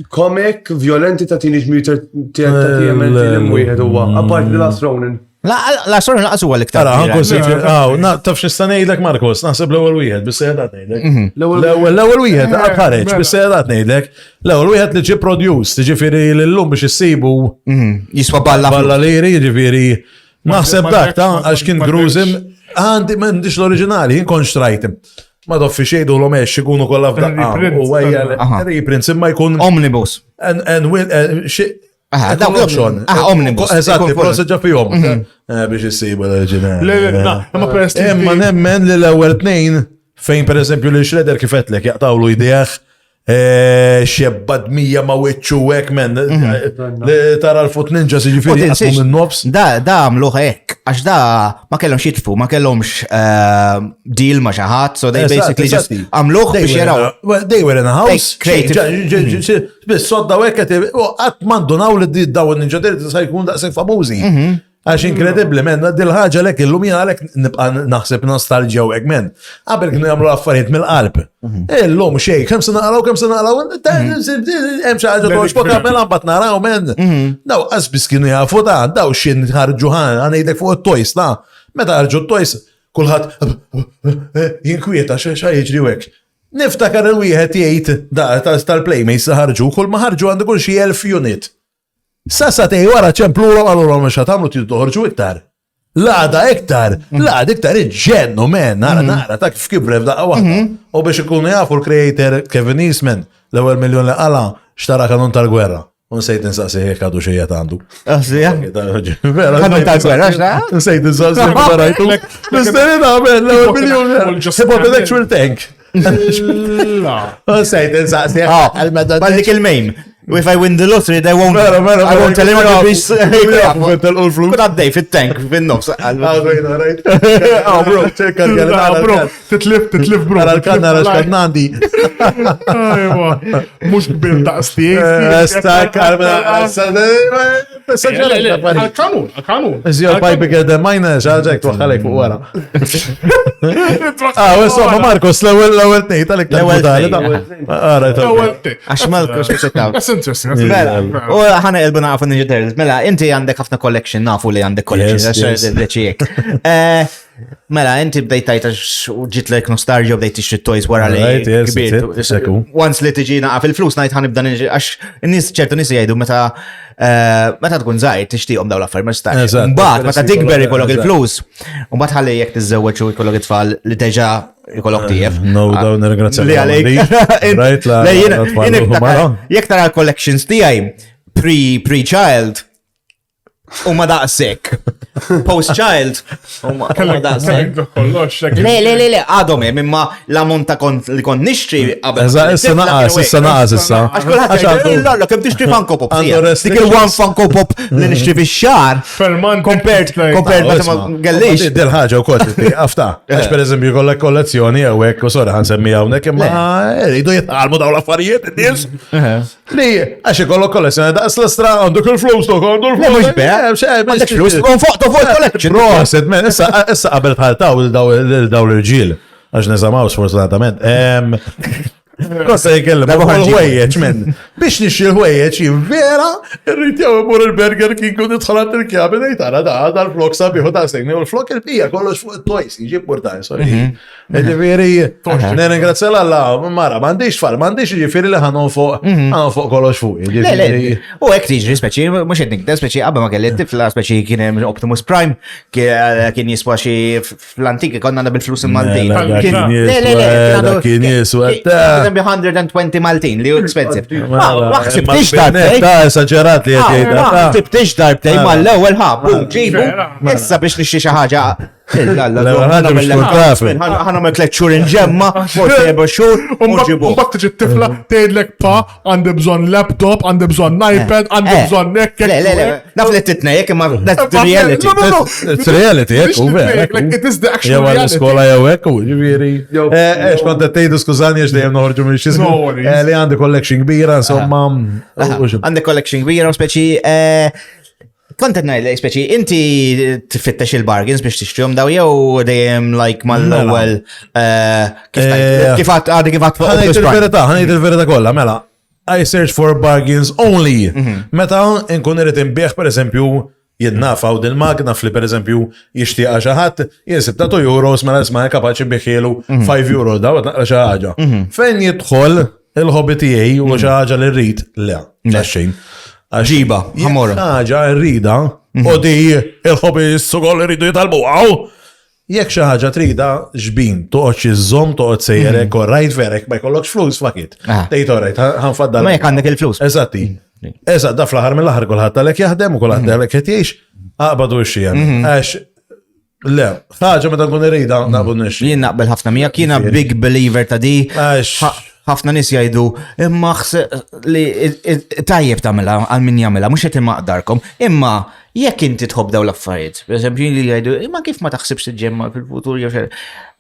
comic violenti ta' Teenage Mutant TMNT li wieħed huwa, apart The Last Ronin. La, la, sorry, laqas huwa l-iktar. Tara, ħankun sinċer, aw, na, taf x'nista' ngħidlek Markus, naħseb l-ewwel wieħed, biss qiegħed ngħidlek. L-ewwel l-ewwel wieħed qatt ħareġ, biss qiegħed ngħidlek. L-ewwel wieħed li ġie produced, jiġifieri l-lum biex issibu Jiswa balla. balla liri, jiġifieri naħseb dak ta' għax kien Ma grużim, għandi m'għandix l-oriġinali, jien kont xtrajt. Ma doffi xejdu l għex ikunu kollha f'daqqa. Reprints. U għajja, Aha. reprints, imma jkun Omnibus. and and will eh, xi Aha, Ikun dawk- option. aha, omnibus. Eżatt, Ikun full. prosa ġa fihom. Eh, Biex issibu l-oriġinali. Le, le, na, imma peress li Imma inti- nemmen li l-ewwel tnejn fejn per eżempju li Shredder kif qedlek jaqtawlu jdejh eh, xebba dmija ma wiċċu hekk men li tara l-Foot Ninja jiġifieri U jaqsmu tinsiex, minn nofs. Da, da għamluħ hekk, għax da ma kellhomx jitfu, ma kellhomx eh, deal ma xi ħadd, so they Eżatt, basically just eżatti. għamluħ They biex were in jaraw. a- well, They were in a house. Like creative. Ġa- ġa- ġa- ġa- Biss sodda u hekk qed u qatt m'għandunaw li di- dawn in-Ninja Turtles se jkun daqshekk famużi. Għax inkredibbli, men, dil-ħaġa lek illum jien għalhekk nibqa' naħseb nostalġija u hekk, men. Qabel kienu jagħmlu affarijiet mill-qalb. Illum xejn, kemm se naqraw, kemm se naqraw, hemm xi ħaġa toġbok mela mbagħad naraw, men. Daw qasbis kienu jafu ta' daw x'in ħarġu ħan, ngħidlek fuq it-toys ta' Meta ħarġu t-toys, kulħadd jinkwieta xa jiġri u hekk. Niftakar il-wieħed jgħid da tal-Playmates li ħarġu, kull ma ħarġu għandu kull xi 1000 unit. Sa satej wara ċemplulhom qalulhom mhux tagħmlu tridu toħorġu iktar. L-għada iktar, l-għada iktar iġġennu men, nara nara ta' kif kibret f'daqqa waħda. U biex ikunu jafu l-creator Kevin Eastman, l-ewwel miljun li qala xtara kanun tal-gwerra. U nsejt insaqsi jekk għadu xejja għandu. Asli, Vera. Kanun tal-gwerra, x'da? Nsejt insaqsi jekk ma rajtu. Mistenni nagħmel l-ewwel miljun. Just He bought an actual tank. La. Nsejt insaqsi Ah, għal-meta. Bal dik il-mejm. If I win the lottery, they won't. Vera, vera, I won't tell anyone to be. Kun Kun għaddej fit-tank, fin-nofs. Oh, bro. Ċekka La, bro, titlif, titlif, bro. Nara l-kan, nara x-kan nandi. Ajwa, mux kbir daqs Eh, Stak, Għal-kanun, għal-kanun. Is your pipe bigger than mine? Xaġek, twaħħalek fuq wara. Ah, insomma, Marcos, l-ewel, l-ewel tnejn, tal-iktar. L-ewwel brutali, tnejn, ta' Ah, right, okay. Għax Marcos mhux qed taf. That's interesting. that's Mela, interesting. u ħana elbu nafu Ninja Turtles. Mela, inti għandek ħafna collection, nafu li għandek collection, Yes, għax yes. deċijek. Eh, Mela, inti bdejt tajta u ġiet lek nostalġija u bdejt tixtri toys wara li Right, yes, kbirt. that's it, ekku. Once li tiġi naqa fil-flus ngħid ħanibda ninġi għax in-nies ċertu nies jgħidu meta eh, meta tkun żgħir tixtieqhom dawn l-affarijiet ma tistax. Eżatt, Mbagħad meta peress tikber jkollok- ikollok eżatt. il-flus, u mbagħad ħalli jekk tiżżewweġ u jkollok it-tfal li teġa jkollok tief. No, dawn nirringrazzja Li għalejk. Right, la. Le, jiena- la tfal jiena u niftakar- mara. Jekk tara l-collections tiegħi pre pre-child huma daqshekk. Post-child huma huma daqshekk. Kollox, Le, le, le, le, għadhom hemm imma l-ammont ta' kont li kont nixtri qabel. Eżatt, issa naqas, issa naqas, issa. Għax kulħadd Għax jgħid, għandu- "Illa, kemm tixtri Funko Pop. Għandu Dik il-one restrictions. Funko Pop li nixtri fix-xahar. Per month. Compared, compared Oh, meta ma gellix. Dil ħaġa u kol, għafta. Għax per eżempju kollek kollezzjoni għawek, u sorry ħansemmi hawnhekk, imma rridu jitqalmu dawn l-affarijiet in-nies. Li, għax ikollok kollezzjoni daqs l-istra għandek il-flus tok, għandu l-flus. Le, mhux be, għandek flus, un fuq fuq collection. Proset, men, issa issa qabel tħaltaw il daw l-irġiel, għax nisamaw sfortunatament. Em, Kosta jkellem, Darba ħarġi. l-ħwejjeġ, men. Biex nixxi l-ħwejjeġ, jien vera, irrid jew imur il-Burger King u nidħol għand il-kjabi ngħid ara da dal-flok sabiħu da sejni u l-flok il-bija kollox fuq it-toys, jiġi importanti, sorry. Ġifieri, nirringrazzja l-Alla, mara, m'għandix tfal, m'għandix jiġifieri li ħanon fuq, ħanon fuq kollox fuq. Le, le, jiġifieri. u hekk tiġri speċi, mhux qed nikdeb speċi qabel ma kelli tifla speċi kien hemm Optimus Prime kien jiswa xi fl-antiki konna għandna bil-flus il-Maltin. Le, dak Kien- kien Le, le, le, jiswa, kien għandu- dak kien jiswa, kien- ta. kien 120 Maltin li hu expensive. Ma Mela, ma ħsibtix imma darbtej. Ta' esaġerat li qed jgħidha, Ma ta' ħsibtix darbtej Mela. mal-ewwel ħa, bum, ġibu. Vera. Issa biex nixtri xi ħaġa. L-ewwel ħaġa biex tkun taf. Ħana ma tliet xhur inġemma, forsi erba' xhur, u ġibu. Mbagħad tiġi t-tifla tgħidlek pa għandi bżonn laptop, għandi bżonn iPad, għandi Eh. bżonn hekk. Le, le, le, naf li titnejjek imma that's the reality. No, no, no. It's reality, hekk, u vera. Like, like, it is the actual Jew reality. għall-iskola jew hekk, u ġifieri. Jew- Eh, Ex kont qed tgħidu skużani għax dejjem noħorġu minn xi No worries. Eh, Li għandi collection kbira, insomma. u xi- Għandek collection kbira u speċi eh, Kont qed ngħidlek speċi, inti tfittex il-bargains biex tixtrihom daw jew dejjem like mal-ewwel eh, kif tajt- Eh, kif għad għadi kif għad fuq Ħanejt Optimus Prime. il-verità, ħanejt il-verità kollha, mela. I search for bargains only. Meta nkun irid inbieħ pereżempju jien naf hawn din magna li pereżempju jixtieqha xi ħadd, jien sibta 2 euros mela isma' kapaċi nbiħielu 5 euro daw qed naqra xi ħaġa. Fejn jidħol il-hobby tiegħi u xi ħaġa li rrid, le, xejn. Għax Ġiba, jekk ħamorra. ħaġa rrida u di il-hobby s-sugol irridu jitalbu għaw. Jekk xi ħaġa trida xbin, toqgħodx iżżomm, toqgħod sejjerek, all right, verek, ma jkollokx flus, fuck it. Ah. Tgħid all right, ħanfaddal. Ma jekk għandek il-flus. Eżatti. Eżatt, da fl-aħħar mill-aħħar kulħadd għalhekk jaħdem u kulħadd għalhekk qed jgħix, aqbadu x-xija. Għax le, ħaġa meta nkun irida naqbdu nixxi. Jien naqbel ħafna miegħek, jiena big believer ta' di. Għax Ħafna nies jgħidu imma ħse- li tajjeb tagħmilha għal min jagħmilha, mhux qed imaqdarkom, imma jekk inti tħobb dawn l-affarijiet, pereżempju li jgħidu imma kif ma taħsibx tiġġemma fil-futur jew xejn.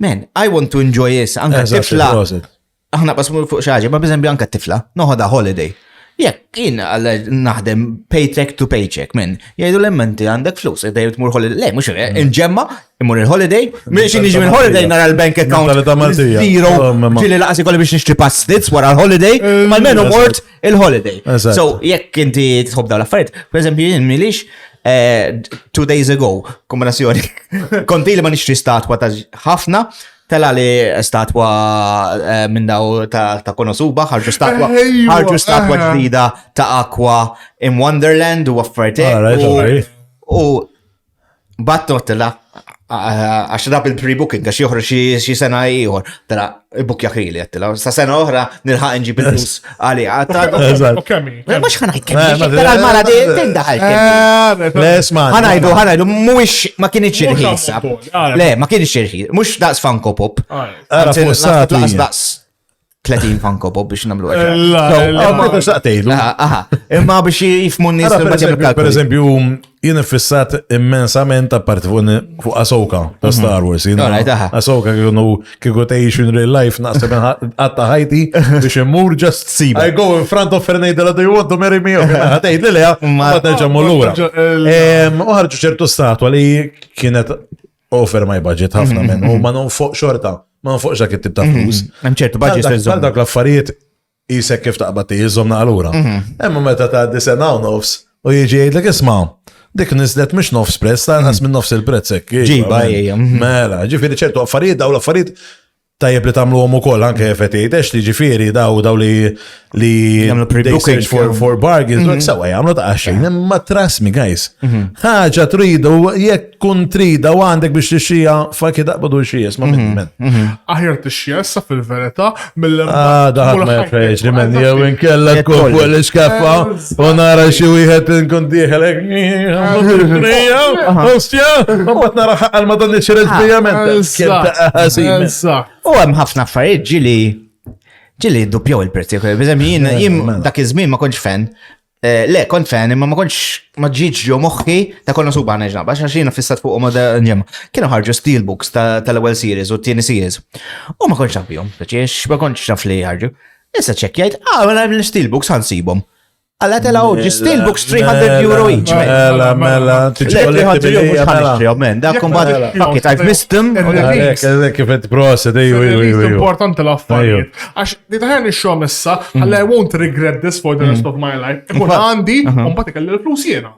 Man, I want to enjoy this, anke Eżatt, tifla. proset. Aħna bas fuq xi ħaġa, ma pereżempju anke tifla, noħodha holiday. Jekk jien għal naħdem paycheck to paycheck, minn, jgħidu l-emmenti għandek flus, jgħidu tmur holiday, le, mhux inġemma, imur il-holiday, miex niġi minn holiday nara l-bank account. Mentalità Maltija. Zero, Oh, mamma. ġili laqas ikolli biex nixtri pastizz wara l-holiday, ma l-menu mort il-holiday. Eżatt. So, jekk inti tħobb dawn l-affarijiet, per eżempju, jien milix, 2 days ago, kombinazzjoni, konti li ma nixtri statwa ta' ħafna, tela li statwa minn daw ta' Konosuba, ħarġu statwa, Ejwa, ħarġu statwa ġdida ta' Aqua in Wonderland u affarijiet. Alright, alright. U battu tela għax rab il-pre-booking, għax joħroġ xi sena ieħor, tela il-bookja krili għattila, sa sena oħra nilħaq nġib il-flus għali. Eżatt. U kemmi. Mux ħanajt Eh, kemm, ma- tela l-mara di tindaħal kemm. Le, isma' Ħanajdu, ħanajdu, mhuwiex ma kienx Mhux irħisa. ammont, għara. Le, ma kienx irħis, mhux daqs Funko Pop. Ara Anzi, fuq naħseb statwi. laqas daqs 30 Funko Pop biex nagħmlu La, hekk. la. Ma kienx taqtejlu. Aha, aha. Imma biex jifmu n-nies Ara, li per ma jagħmlu eżempju, per kalkoli. eżempju, jien fissat immensament apparti fuq Ahsoka ta' Star Wars. jien Alright, aha. Ahsoka kienu kieku tgħix in real life naqseb għatta ħajti biex immur just Siba. I go in front of her ngħidilha do you want to marry me? Ħatgħid li leha, Ma- ma terġa' mmur lura. Il- U ħarġu ċertu statwa li kienet over my budget ħafna minn u ma nonfoq xorta, ma nonfoqx dak it-tip ta' flus. Hemm ċertu budget Għal iżżomm. dak l-affarijiet jisek kif taqbad jiżżom naqalura. Imma meta tgħaddi sena u nofs u jiġi jgħidlek isma' dik niżlet mhux nofs prezz, ta' inqas minn nofs il-prezz hekk. Ġiba, ejja, mhm. Mela, ġifieri ċertu affarijiet daw l-affarijiet tajjeb li tagħmluhom ukoll anke qed jgħidex li ġifieri daw daw li li Jagħmlu they pre-booking. search for bargains, mm sewa jagħmlu ta' xejn, imma trust me guys. Ħaġa tridu jekk kun trida u għandek biex tixxija fuck it aqbadu xi isma' minn men. Aħjar tixxija issa fil-verità mill Ah, daħat ma jafreġ li men jew inkella tkun Kollu. fuq l-iskaffa u nara xi wieħed inkun dieħel hekk. Ostja, u mbagħad nara ħaqal ma dan ixred bija men. Kemm ta' ħażin. Eżatt. U hemm ħafna affarijiet ġili ġili doppjaw il-prezzi. Per eżempju, jien jien dak iż-żmien ma kontx fan. Le, kont fan, imma ma kontx ma ġietx ġo moħħi ta' Konosuba ħana ġnaba, għax jiena fissat fuq ma da ġemma. Kienu ħarġu steelbooks tal-ewwel series u t-tieni series. U ma kontx naf bihom, għax ma kontx naf li ħarġu. Issa ċekkjajt, ah, mela l-steelbooks ħansibhom. Għalla tela uġi steelbooks 300 euro each, man. Mela, mela, tiġi Le, 300 euro mhux mela. ħanixtrihom, man. Dak kumbat, fuck it, I've missed them. Għalek, għalek kif qed proset, ejju, ejju, ejju, ejju. Importanti l-affarijiet. Għax di taħjan ix-xogħol issa, għalla I won't regret this for the rest of my life. Ikun għandi, u mbagħad ikelli l-flus jiena.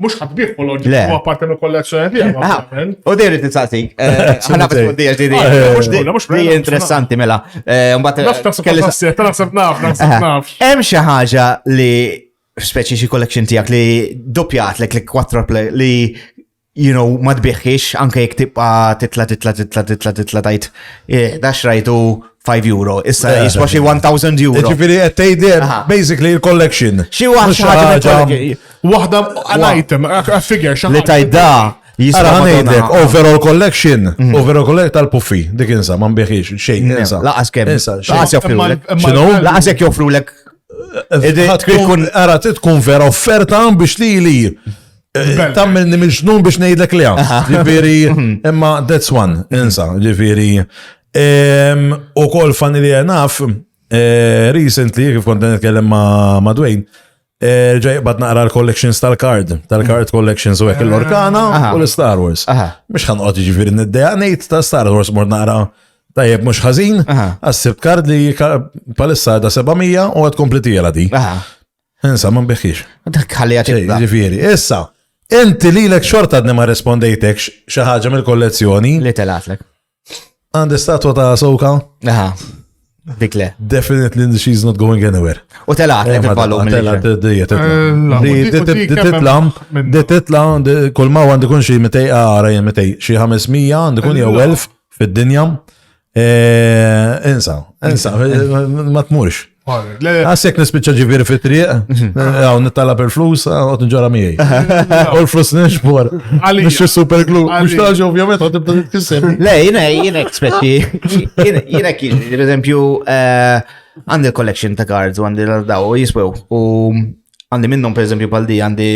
Mhux ħadd bih kolloġi Le. huwa parti mill-kollezzjoni tiegħek. Aha, ovvjament. U dejri titsaqsik, ħana bas fuq di di. Mhux kollha, mhux Di kollha, interessanti mela. Mbagħad Naf naħseb kelli naħseb naħseb naf, naħseb Aha. naf. Hemm xi ħaġa li speċi xi collection tiegħek li doppjat lek li quadruple li you know ma tbiħħix anke jekk tibqa' titla titla titla titla titla tajt eh, da xrajtu 5 euro, issa Eh, jiswa xi 1000 euro. Ġifieri qed tgħidli Aha. basically il-collection. Xi waħda Mhux xi ħaġa ħaġa- mill-collection. Waħda an item, a figure, xi Li ħaġa. tajt da jiswa Ara ħanejdlek, Madonna. overall collection, overall collection tal-puffi, dik insa, ma nbiħiex, xejn, insa. Laqas kemm. Insa, xejn. Laqas joffrulek. Imma- X'inhu? Laqas jekk joffrulek. Ħa tkun, ara, trid tkun vera offerta biex li li Bella. tammilni mill-ġnun biex ngħidlek li Ġifieri, imma that's one, insa, ġifieri. U kol funny li naf, recently, kif kont nitkellem ma' Dwayne, Ġej bad naqra l-collections tal-card, tal-card collections u hekk l-Orkana u l-Star Wars. Mhux ħanqod jiġifieri niddejaq ngħid ta' Star Wars mort naqra tajjeb mhux ħażin, għas-sibt card li palissa da 700 u għad kompli tiela di. Insa ma nbiħħiex. Dak ħalli Ġifieri, issa, inti lilek xorta għadni ma rispondejtekx xi ħaġa mill-kollezzjoni. Li telatlek. Għandi statwa ta' Ahsoka. Aha. Dik le. Definitely she's not going anywhere. U telaqt lek il-ballu. Tela, titla, di titla, kull ma għandi kun xi 200 għara jien 200, xi 500 għandi kun jew 1000 fid-dinja. Eh, insa, insa, ma tmurx. Għasek nispiċċa ġiviri fit-triq, għaw nittala per flus, għot nġara miegħi. U l-flus nixbor. Mux super glue, mux taġi ovvjament għot tibda titkissem. Le, jina, jina speċi, jina kien, per eżempju, eh, għandi collection ta' cards u għandi l-daw u jiswew. U għandi minnhom per eżempju pal di għandi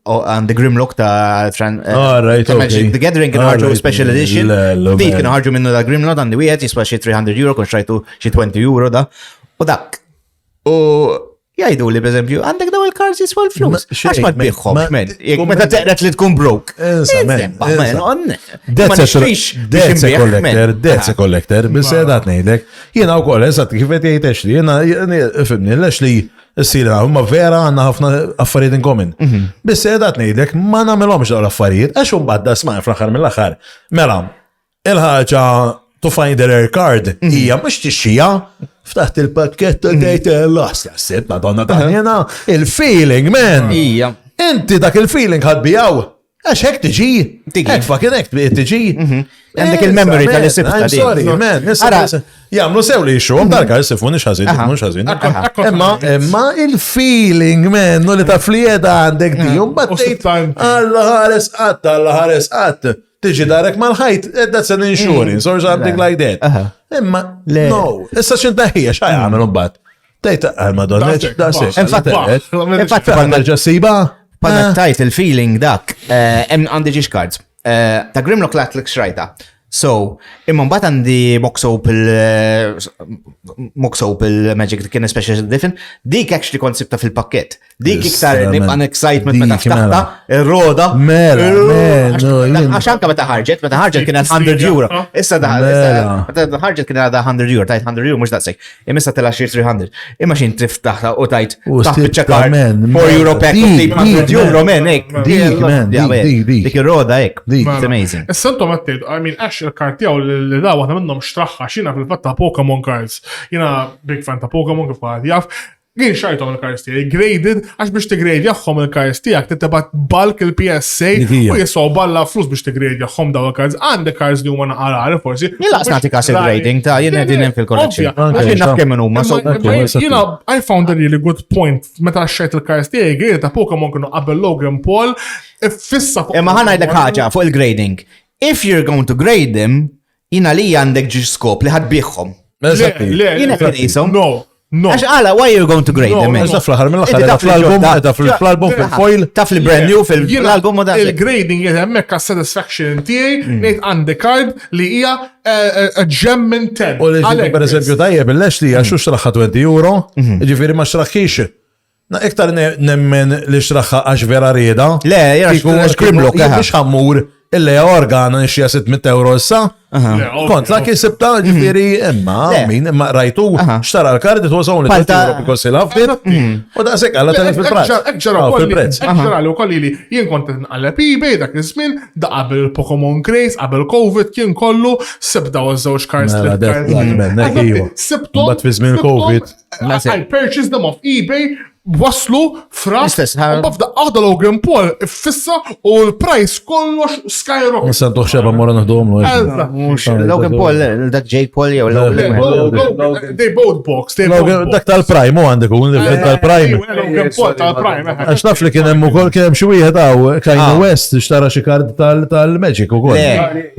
għandi Grimlock ta' Tran eh, ah, right, ta' Magic the Gathering kienu ħarġu special edition. Di kienu ħarġu minnu da Grimlock għandi wieħed jiswa xi 300 euro kun xtrajtu xi 20 euro da. U dak. U jgħidu li per eżempju għandek daw il-cards jiswa l-flus. Għax ma tbiħħom, men. Jekk meta teqret li tkun broke. Insa, men. That's a collector, that's a collector, biss edat ngħidlek. Jiena wkoll, eżatt kif qed jgħid Ashley, jiena fimni, l-Ashley Issir, ma vera għandna ħafna affarijiet in common. Mhm. Biss edat ngħidlek ma nagħmilhomx dawn l-affarijiet għax imbagħad da sma' fl-aħħar mill-aħħar. Mela, il-ħaġa to find a rare card mhm. hija mhux tixxija ftaħt il-pakkett mhm. tgħid l-ostja sitt madonna ta' jena il-feeling man. Hija. Inti dak il-feeling ħadd bijaw. Għax hekk tiġi, hekk fucking hekk tiġi. Mhm. Għandek il-memory tal-isibta. I'm sorry, man. Jagħmlu sew li jixxu, darka jisifu nix ħażin, mhux ħażin. Imma imma il-feeling, man, u li taf li qiegħda għandek di, u mbagħad Alla ħares qatt, alla ħares qatt. Tiġi darek mal-ħajt, eh, that's an insurance or something like that. Imma, no, issa xintaħija, x'ħaj għamel mbagħad. Tejt, għal madonna, daqsek. Infatti, infatti, nerġa' siba. Palma eh. tajt il-feeling dak, eh, hemm għandi ġiex cards. Eh, ta' Grimlock Latlik xrajta. So, imma mbagħad għandi Mox Opal Mox Opal Magic kien special edition, dik actually kont sibta fil-pakket. Dik iktar nibqa' excitement meta ftaħta, mela. ir-roda. Mela, mela. Għax anka meta ħarġet, meta ħarġet kienet 100 euro. Issa mela. meta ħarġet kienet għadha 100 euro, tajt 100 euro mhux daqshekk. Imma issa tela xi 300. Imma xin tiftaħ u tajt taħt biċċa kar 4 euro pack u 100 euro men hekk. Dik, man, dik, dik. Dik ir-roda hekk. It's amazing. Issa intom qed tgħidu, I mean, għax il-kart tiegħu li da waħda minnhom xtraħħa xina fil-fatt ta' Pokemon cards. Jiena big fan ta' Pokemon kif jaf. Jien xajthom il-cars tiegħi, graded, għax biex tigradjahom il-cars tiegħek titibgħat bulk il-PSA u jiswaw balla flus biex tigradjahom daw il-cars. Għandek cars li huma naqarari forsi. Jien laqs nagħti kas il-grading ta' jien qegħdin hemm fil-collection. Għax jien naf kemm huma. Jiena I found a really good point meta xajt il-cars tiegħi graded ta' Pokemon kienu qabel Logan Paul fissa fuq. Imma ħa ngħidlek ħaġa fuq il-grading. If you're going to grade them, Jina li għandek ġiġ skop li ħadbiħħom. Jina kien jisom. No, no. Għax għala, why you going to grade them? Għax fl-ħar mill-ħar, ta' fl-album, ta' fl-album, fil-foil. Ta' fil-brand new, fil-album u da. Il-grading jgħid hemmhekk għas satisfaction tiegħi mm. ngħid għandi card li hija eh, eh, gem minn 10. U li per eżempju tajjeb il-lex li għax xraħħa 20 euro, mm-hmm. ġifieri ma xraħħix Na iktar nemmen li xraħħa għax vera rieda. Le, jena għax Grimlock. Biex ħammur illa organa nixxija 600 euro issa. Kont la sibta mhm. ġifieri imma min imma rajtu xtara l-kard it was only 20 euro because he loved it. Mhm. U daqshekk għalla telef il-prezz. Ġara fil-prezz. Ġara li wkoll li jien kont nqalleb eBay dak iż-żmien da qabel il-Pokemon Craze, qabel Covid kien kollu sibda u żewġ cards. Mela, Sibtom. Bat fi żmien Covid. I purchased them off eBay waslu fra Istess, u bafda għada Logan Paul fissa u l-price kollox skyrocket. Nista' ntuħ xeba morra naħduhom Logan Paul, dak Jake Paul jew Logan. They both box, they both box. Dak tal-Prime u għandek u tal-Prime. Logan Paul tal-Prime. Eh. Għax naf li kien hemm ukoll kien hemm xi wieħed hawn Kanye ah. West xtara xi kard tal-Magic ukoll.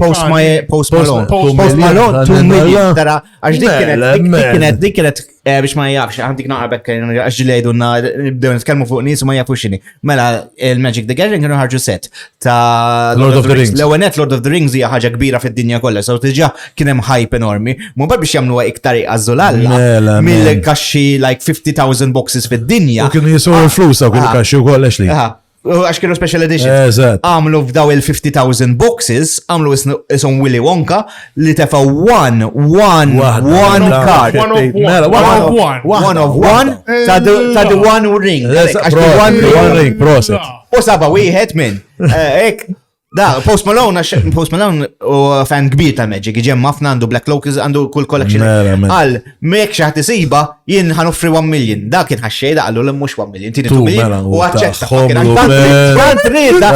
Post Malone. Post Malone, 2 million. Tara, għax dik kienet dik kienet dik kienet Eh, biex ma jafx, għandik naqra bekk għax ġili jgħidulna nibdew nitkellmu fuq nies u ma jafu x'inhi. Mela il-Magic the Gathering kienu ħarġu set ta' Lord of the Rings. L-ewwel net Lord of the Rings hija ħaġa kbira fid-dinja kollha, so diġà kien hemm hype enormi. Mu mbagħad biex jagħmluha iktar iqażżulalla Mela, man. mill-kaxxi like 50,000 boxes fid-dinja. U kienu jiswew il-flus u kienu Ah. kaxxi u kollox li. Aha. U Għax kienu special edition. Eżatt. Għamlu f'daw il-50,000 boxes, għamlu isom Willy Wonka li tefa one, one, Waħda, one mela, card. One of one. Mela, One of one. One of one ta' the ta' the one ring. Eżatt, Għax the proset, one the one ring. ring, proset. U saba wieħed minn. Eh, Ek, da, Post Malone, għax Post Malone u fan kbir ta' Magic, ġem ħafna għandu Black Locust, għandu kull collection. Mela, mela. Għal, mek xaħat isiba, jien ħan offri 1 million. Da kien ħaxxej, da għallu l-mux 1 million, tini 2 Tu, million. mela, U u għacċetta. tagħhom Tant l-ben. tant rida,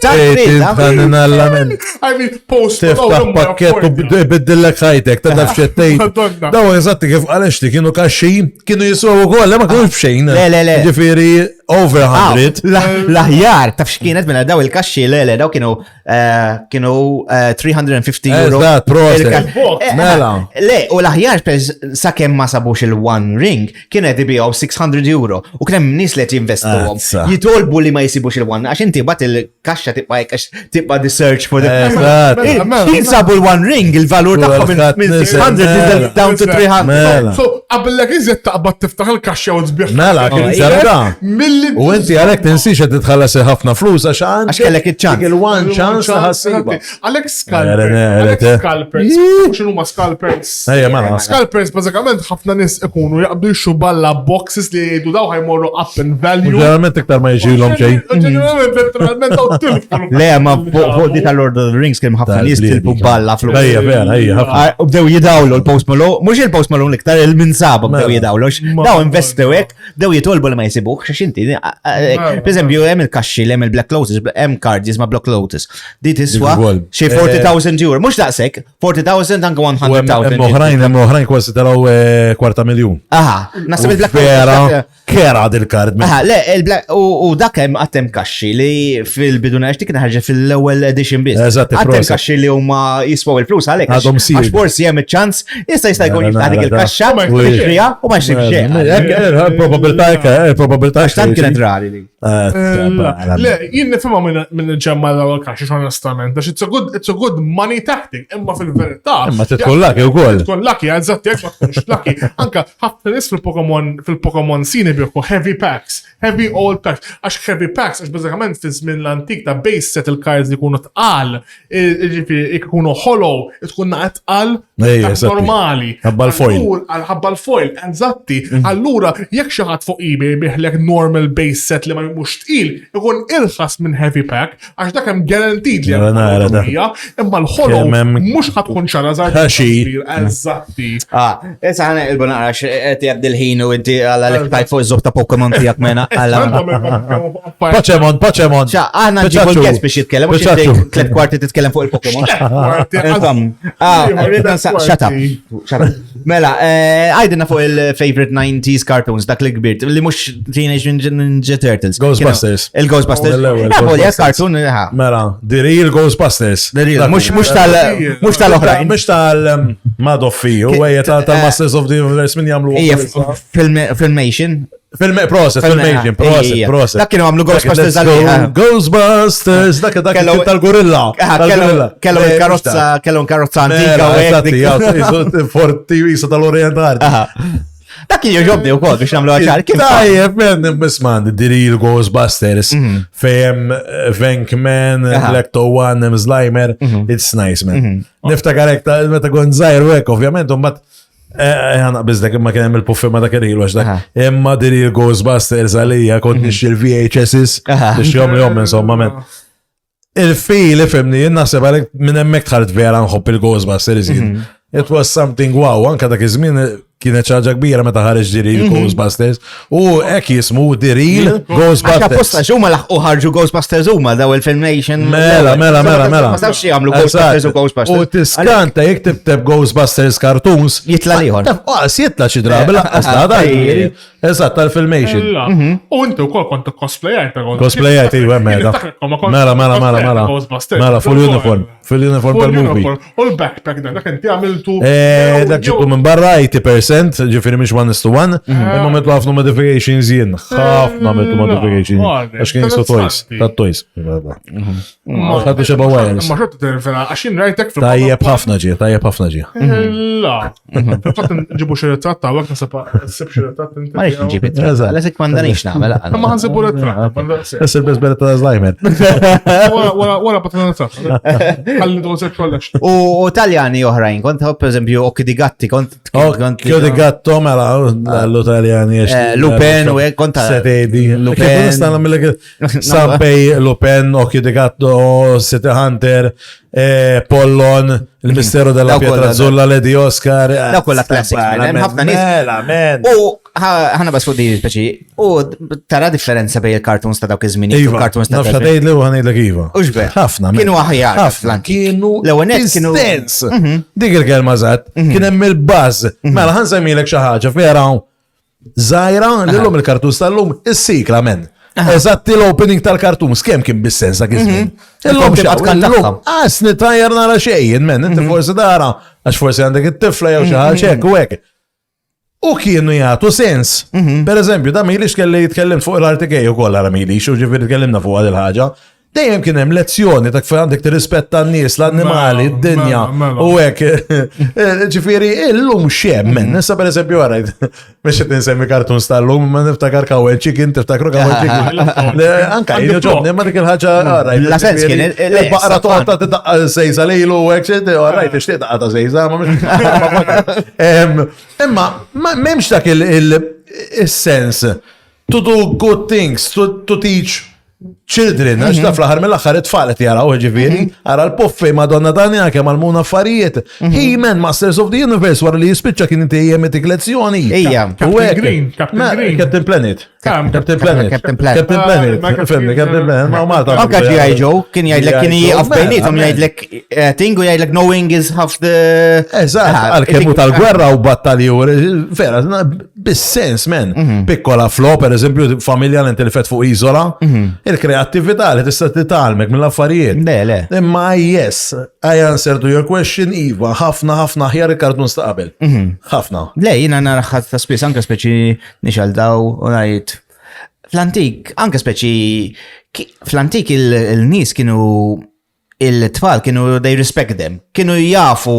tant rida. I mean, post Tiftaħ pakket u biddillek ħajtek, ta' taf xettejn. Madonna. Daw eżatti kif għalex li kienu kaxxi, kienu jiswew ukoll, le ma kienux b'xejn. Le, le, le. Ġifieri over Ah, 100. L-aħjar, taf x'kienet mela daw il-kaxxi, le, le, daw kienu eh, kienu eh, 350 euro. Eżatt, proset. Il-ka- Eh, Mela. Le, u l-aħjar pez sakemm ma sabux il-One Ring, kienet ibijaw 600 euro. U kien hemm nies li qed jinvestuhom. Azza. Jitolbu li ma jsibux il-One, għax inti bat il-kaxxa tibqa' hekk għax tibqa' the search for the. Eżatt. Mela, mela, Kien sabu l-One Ring, il-valur tagħhom minn- minn 600 Mela. down to 300. Mela. So, qabillek iżjed taqbad tiftaħ il-kaxxa u tbieħ. Mela, kien Oh, sarda. Milli. U inti għalek tinsiex qed titħallas ħafna flus għax għandek. Għax kellek iċ-ċans. dik Il-one chance ħassiba. Għalek Mela, scalpers. mela, Għalek te. scalpers. Xinu ma scalpers? Ejja, mela. Scalpers, bazzikament, ħafna nies ikunu jaqbdu jxu balla boxes li jgħidu daw ħajmorru up in value. Ġeneralment iktar ma jiġilhom xejn. Ġeneralment, letteralment, daw tilfu. Le, ma fuq fuq di tal-Lord of the Rings kien ħafna nies tilfu balla flus. Ejja, vera, ejja, ħafna. Ah, U bdew jidawlu l-Post Malone, mux il-Post Malone l-iktar, il-minsaba bdew Mela. jidawlu. Ma- Daw investew hekk, bdew jitolbu li ma jisibuh, xax inti. Mela. Per eżempju, hemm il-kaxxi, hemm il-Black Lotus, hemm card jisma Black Lotus. Di tiswa Dik ukoll. xi 40,000 euro, mux daqshekk, 40,000 anke U hemm 100,000. hemm oħrajn, hemm oħrajn kważi telgħu eh, kwarta miljun. Aha, naħseb U il-Black Vera, Lotus. kera dil-kard. Aha, le, il-Black, u dak hemm għattem kaxxi li fil-bidu dik kien ħarġet fil-ewwel edition biss. Eżatt, Għattem proset. kaxxi li huma jiswaw il-flus għalhekk. Għadhom għax- sealed. Għax forsi hemm iċ-ċans, issa jista' jkun Mela, jiftaħ dik mela, il-kaxxa, da. tixtriha u ma jsib xejn. Probabilità hekk, eh, probabilità Għax tant kienet rari li. Eh, Le, jien nifhimha minn ġemma l kaxix onestament, għax it's a good, it's a good money tactic, imma fil-verità. Imma titkun lucky wkoll. Tkun lucky, eżatt, jekk ma tkunx lucky. Anka ħafna nies fil-Pokemon fil-Pokemon scene jbieħu heavy packs, heavy old packs, għax heavy packs, għax bażikament fi żmien l-antik ta' base set il-cards li jkunu tqal, jiġifieri jkunu hollow, tkun naqgħet tqal Ejja, ta' eżatti. normali. Ħabba l-foil. Allura- għal ħabba l-foil, eżatti. Allura, jekk xi ħadd fuq eBay biħlek normal base set li ma mhux tqil, ikun irħas minn heavy pack, għax dak hemm guaranteed li hemm Nara, nara, da. hija, imma l-hollow Kemm hemm mhux ħadd tkun ċara Ħaxi. Eżatti. Ah, issa ħana il naqra x'qed jgħaddi l-ħin u inti għalla li tajt fuq iż-żob ta' Pokemon tiegħek mena għalla. Poċemon, Poċemon. ċa, aħna nġibu l-guest biex jitkellem, mhux Pikachu. inti tliet kwarti titkellem fuq il-Pokemon. Infam. Ah, rridna sa- shut up. Shut up. Mela, eh, għajdilna fuq il-favorite 90s cartoons, dak li kbirt, li mux Teenage Ninja Ninja Turtles. Ghostbusters. Kienu- Il-Ghostbusters. Mill-ewwel, Ja, bolja, Ghostbusters. cartoon, ha. Mela, the real Ghostbusters. The real, mux mux tal mux tal-oħrajn. Mux tal um, Madoffi, u għajja tal-Masters of the Universe min jamlu. Ija, filmation. Film, process, filmation, process, process. Dak kienu għamlu Ghostbusters Let's go, għal. Ghostbusters, dak dak Kellu- kien tal-gorilla. Kellu kellu Eh, il-karozza, kellu karozza antika u hekk Eżatti, dik. forti jisa tal-Orient Art. Aha. Dak kien joġobni wkoll biex nagħmlu ċar. Kien Tajjeb, men, bisman, the real Ghostbusters, fejem Venkman, Mhm. Aha. Lecto One, hemm Slimer, Mhm. it's nice, man. Niftakar hekk ta' meta kont żgħir u hekk, ovvjament, u mbagħad ħana bizdek imma kien hemm il-puffi ma dak il għax Aha. Mhm. dak. Imma the real Ghostbusters għalija kont nixxi l-VHSs, Aha. nixxihom li jom insomma, men. Il-fil, ifimni, jien naħseb għalek minn hemmhekk tħaret vera nħobb il-Ghostbusters jien. Mhm. It was something wow, anka dak iż-żmien kienet xi ħaġa kbira meta ħareġ The Real Mhm. Ghostbusters. U hekk jismu The Real Għax Ghostbusters. apposta x'huma laħqu ħarġu Ghostbusters huma daw il-filmation. Mela, mela, mela, mela. Ma stawx jagħmlu Ghostbusters u Ghostbusters. U tiskanta jekk tibteb Ghostbusters cartoons. Jitla l-ieħor. Taf, qas jitla xi drabi laqqas ta' Eh, ġifieri. Eżatt tal-filmation. U inti wkoll kont cosplayajt ta' Cosplayajt, iva, mela. Mela, mela, mela, mela. Mela, full uniform. Fil-uniform tal-movie. U l-backpack dak, dak inti għamiltu. Eh, dak ġibtu minn barra 80%, ġifiri mhix 1 is to 1, mhm. imma għamiltu ħafna modifications jien, ħafna għamiltu modifications. Għax kien jisu toys, ta' toys. Mhm. Ħaddu xeba wireless. Ma xorta tervela, għax jien rajtek fil Tajjeb ħafna ġie, tajjeb ħafna ġie. La. Fil-fatt nġibu xi ritratt ta' għak nasib ssib xi ritratt inti. Ma rridx nġib ritratt, għalhekk m'għandanix nagħmel. Ma ħansibu ritratt. Issir biss beretta ta' Zlajmer. Wara wara patna ritratt. Ħalli dwar sexual action. U Taljani oħrajn, kont per eżempju Occhi di Gatti, kont Occhio di Gatto mela l-Italjani. Eh, Lupin u hekk kont. Setedi. Lupin. Nista' nagħmilek Sampej, Lupin, Occhio di Gatto, City Hunter, eh, Pollon, il Mistero della Pietra Azzurra, Lady Oscar. Eh, Daw kollha classics, man. Ħafna nies. Mela, man. U ħana bas fuq di speċi, u tara differenza bej il-cartoons ta' dawk iż-żmien u cartoons ta' Nafx tgħidli u ħanejdlek iva. Uxbe. Ħafna. Kienu aħjar. Ħafna. Kienu. L-ewwel nett kienu. Sens. Mhm. Dik il-kelma żgħat. Mhm. Kien hemm il-buzz. Mhm. Mela ħansemmilek xi ħaġa vera Zaħira, l-lum il-kartun tal-lum, is-sikla men. Eżatti l-opening tal-kartun, kemm kien bis-sens dak iż-żmien. Mhm. Illum xaqat Għas nitajjar nara xejn, men, inti mhm. forsi dara, għax forsi għandek it-tifla jew xi mhm. ħaġa hekk u hekk. U kienu jagħtu sens. Per eżempju, da milix kelli jitkellem fuq l-RTK u koll għara milix, u ġifieri tkellimna fuq għal il-ħaġa. Dejjem kien hemm lezzjoni ta' kif għandek tirrispetta n-nies, l-annimali, Mela, d-dinja. mela, mela. U hekk. Eh, Ġifieri, illum xem, men. Mhm. Issa pereżempju għarajt, biex qed insemmi cartoons tal-lum, ma niftakar Cowell Chicken, tiftakru Cowell Chicken. Le, Anka Għandi jien ġobni, ma dik il-ħaġa għarajt. La sens kien, ġifieri, le, Il-baqra sa toqgħod ta' tidaqqa sejza lilu u hekk, xi, għarajt, tixtieq daqqa ta' sejza, ma mhux. Em, Imma ma m'hemmx dak il-sens to do good things, to, to teach children, għax ta' fl-aħħar mill-aħħar it-tfal qed jaraw ġifieri, ara l-puffi Madonna tani kemm għalmuna affarijiet. He-Man, Masters of the Universe, wara li jispiċċa kien intejjem itik lezzjoni. Ejja. U Captain hekk. Green, Captain Ma- Green. Captain Planet. Captain Planet. Captain Planet. Captain Planet. Ah, Fimni, Captain Planet. Ma Malta. Anka G.I. Joe kien jgħidlek kien G.I. Joe, jieqaf mela, bejnietom mela. jgħidlek eh, ting u jgħidlek knowing is half the. Eżatt, Ah, għal-kemmu tal-gwerra u battalji u vera, bis-sens, men. Mhm. Piccola Flo, per eżempju, familja li intilfet fuq iżola, il-kreattività li tista' titgħallmek mill-affarijiet. Mhm. Le, le. Imma yes, I answer to your question, Iva, ħafna, ħafna aħjar il-kartun ta' qabel. Mhm. Ħafna. Le, jina naraħħat ta' spiss anka speċi nixal daw u ngħid fl-antik, anka speċi fl-antik il-nies kienu il-tfal kienu they respect them. Kienu jafu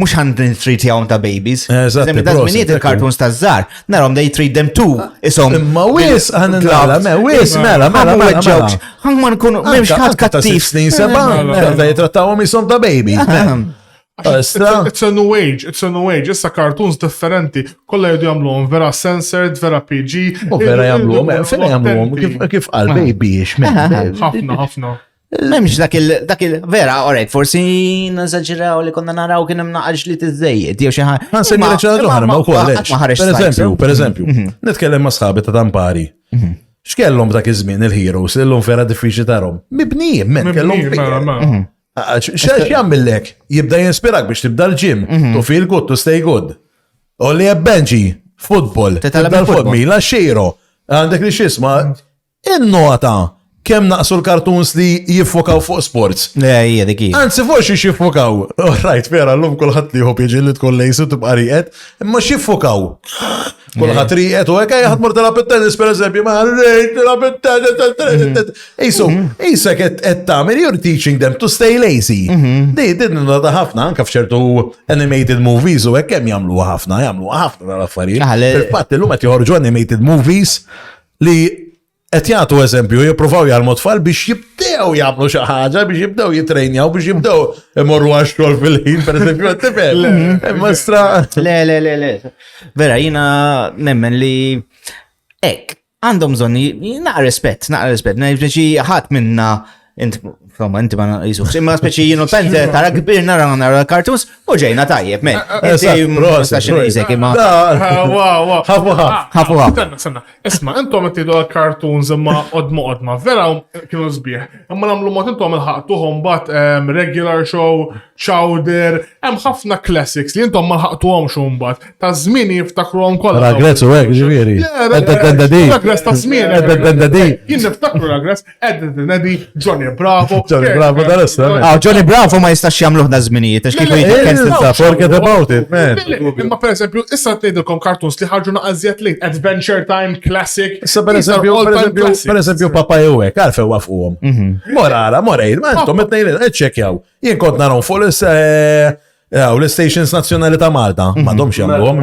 mhux ħan treatjahom ta' babies. Eżatt, Da prosit, żminijiet il-cartoons ta' żgħar, narhom they treat them too. Isom. Imma wis ħan nara, me, wis, mela, mela, mela, mela. Ħan ma nkunu m'hemmx ħadd Anka ta' sitt kattiv. snin seba, mela, jitrattawhom jisom ta' baby. Istra. It's a new age, it's a new age. Issa cartoons differenti, kollha jridu jagħmluhom vera censored, vera PG. U vera jagħmluhom, eh, vera jagħmluhom, kif- kif qal baby ix, men. Ħafna, ħafna. Memx dak il, dak il, vera, alright, forsi nażagġeraw li konna naraw kien hemm naqax li tiżejjed, jew xi ħaġa. Għan semmi Imma- l ċaġa oħra, ma wkoll. Qatt ma ħareġ Per eżempju, Stripes, per eżempju, Mhm. nitkellem ma' sħabi ta' tampari. X'kellhom dak iż-żmien il-heroes li llum vera diffiċli tarhom? Mibnijin, men, kellhom Mibni, mela, figure. mela. X'jagħmillek? Jibda jinspirak biex tibda l-gym, Mhm. to feel good, to stay good. Olli Benji, football, Titgħallem tibda il-football. l-football, Mila Xiro, għandek li xisma, Innota kemm naqsu l-cartoons li jiffokaw fuq sports. Le, hija dik hija. Anzi, fuq xiex jiffokaw. Right, vera, l-lum kulħadd li jħobb jiġi li tkun lejsu tibqa' rieqed, imma x'jiffokaw? Kulħadd rieqed u hekk ħadd mur tilgħab it-tennis pereżempju, ma rrid tilgħab it-tennis. Isu, isek qed tagħmel you're teaching them to stay lazy. Di din nota ħafna anke f'ċertu animated movies u hekk kemm jagħmluha ħafna, jagħmluha ħafna tal-affarijiet. Ah, le- Fil-fatt illum qed joħorġu animated movies li qed jagħtu eżempju jippruvaw jgħallmu tfal biex jibdew jagħmlu xi ħaġa, biex jibdew jitrejnjaw, biex jibdew imorru għax-xogħol fil-ħin, pereżempju, qed tifhem. Imma stra. Le, le, le, le. Vera, jina nemmen li ek, għandhom bżonn naqra rispett, naqra rispett. Speċi ħadd minna int insomma, inti ma jisux. Imma speċi jienu penze tara kbir nara nara cartoons u ġejna tajjeb, men. Inti ma tistax inqisek imma. Wow, wow. Ħafu ħaf. Ħafu ħaf. Stenna, stenna. Isma, intom qed tgħidu għal-cartoons imma qodma qodma, vera kienu sbieħ. Imma nagħmlu mod intom il-ħaqtuhom bat ehm, regular show, chowder, hemm ħafna classics li intom ma lħaqtuhomx imbagħad. Ta' żmien jiftakruhom kollha. Ragress u hekk, ġifieri. Ed, Ed, Ed, Ed, Ragress ta' żmien. Ed, Ed, Ed, Ed. Jien niftakru Ragress, Ed, Ed, Ed, Eddie, Johnny Johnny Bravo. Johnny Bravo tal-issa. Ah, Johnny Bravo ma jistax jagħmluh da żminijiet għax kieku jiġi cancel. Forget about it, man. Imma per eżempju, issa tgħidilkom cartoons li ħarġu naqażjed late, Adventure Time, Classic. Issa per eżempju, per eżempju, per eżempju, Papa Jewek, għalfej wafquhom. Mhm. Morala, morejn, ma intom qed ngħidil, iċċekkjaw. Jien kont narhom fuq l eh, l-stations nazzjonali ta' Malta, mhm. m'għadhomx jagħmluhom.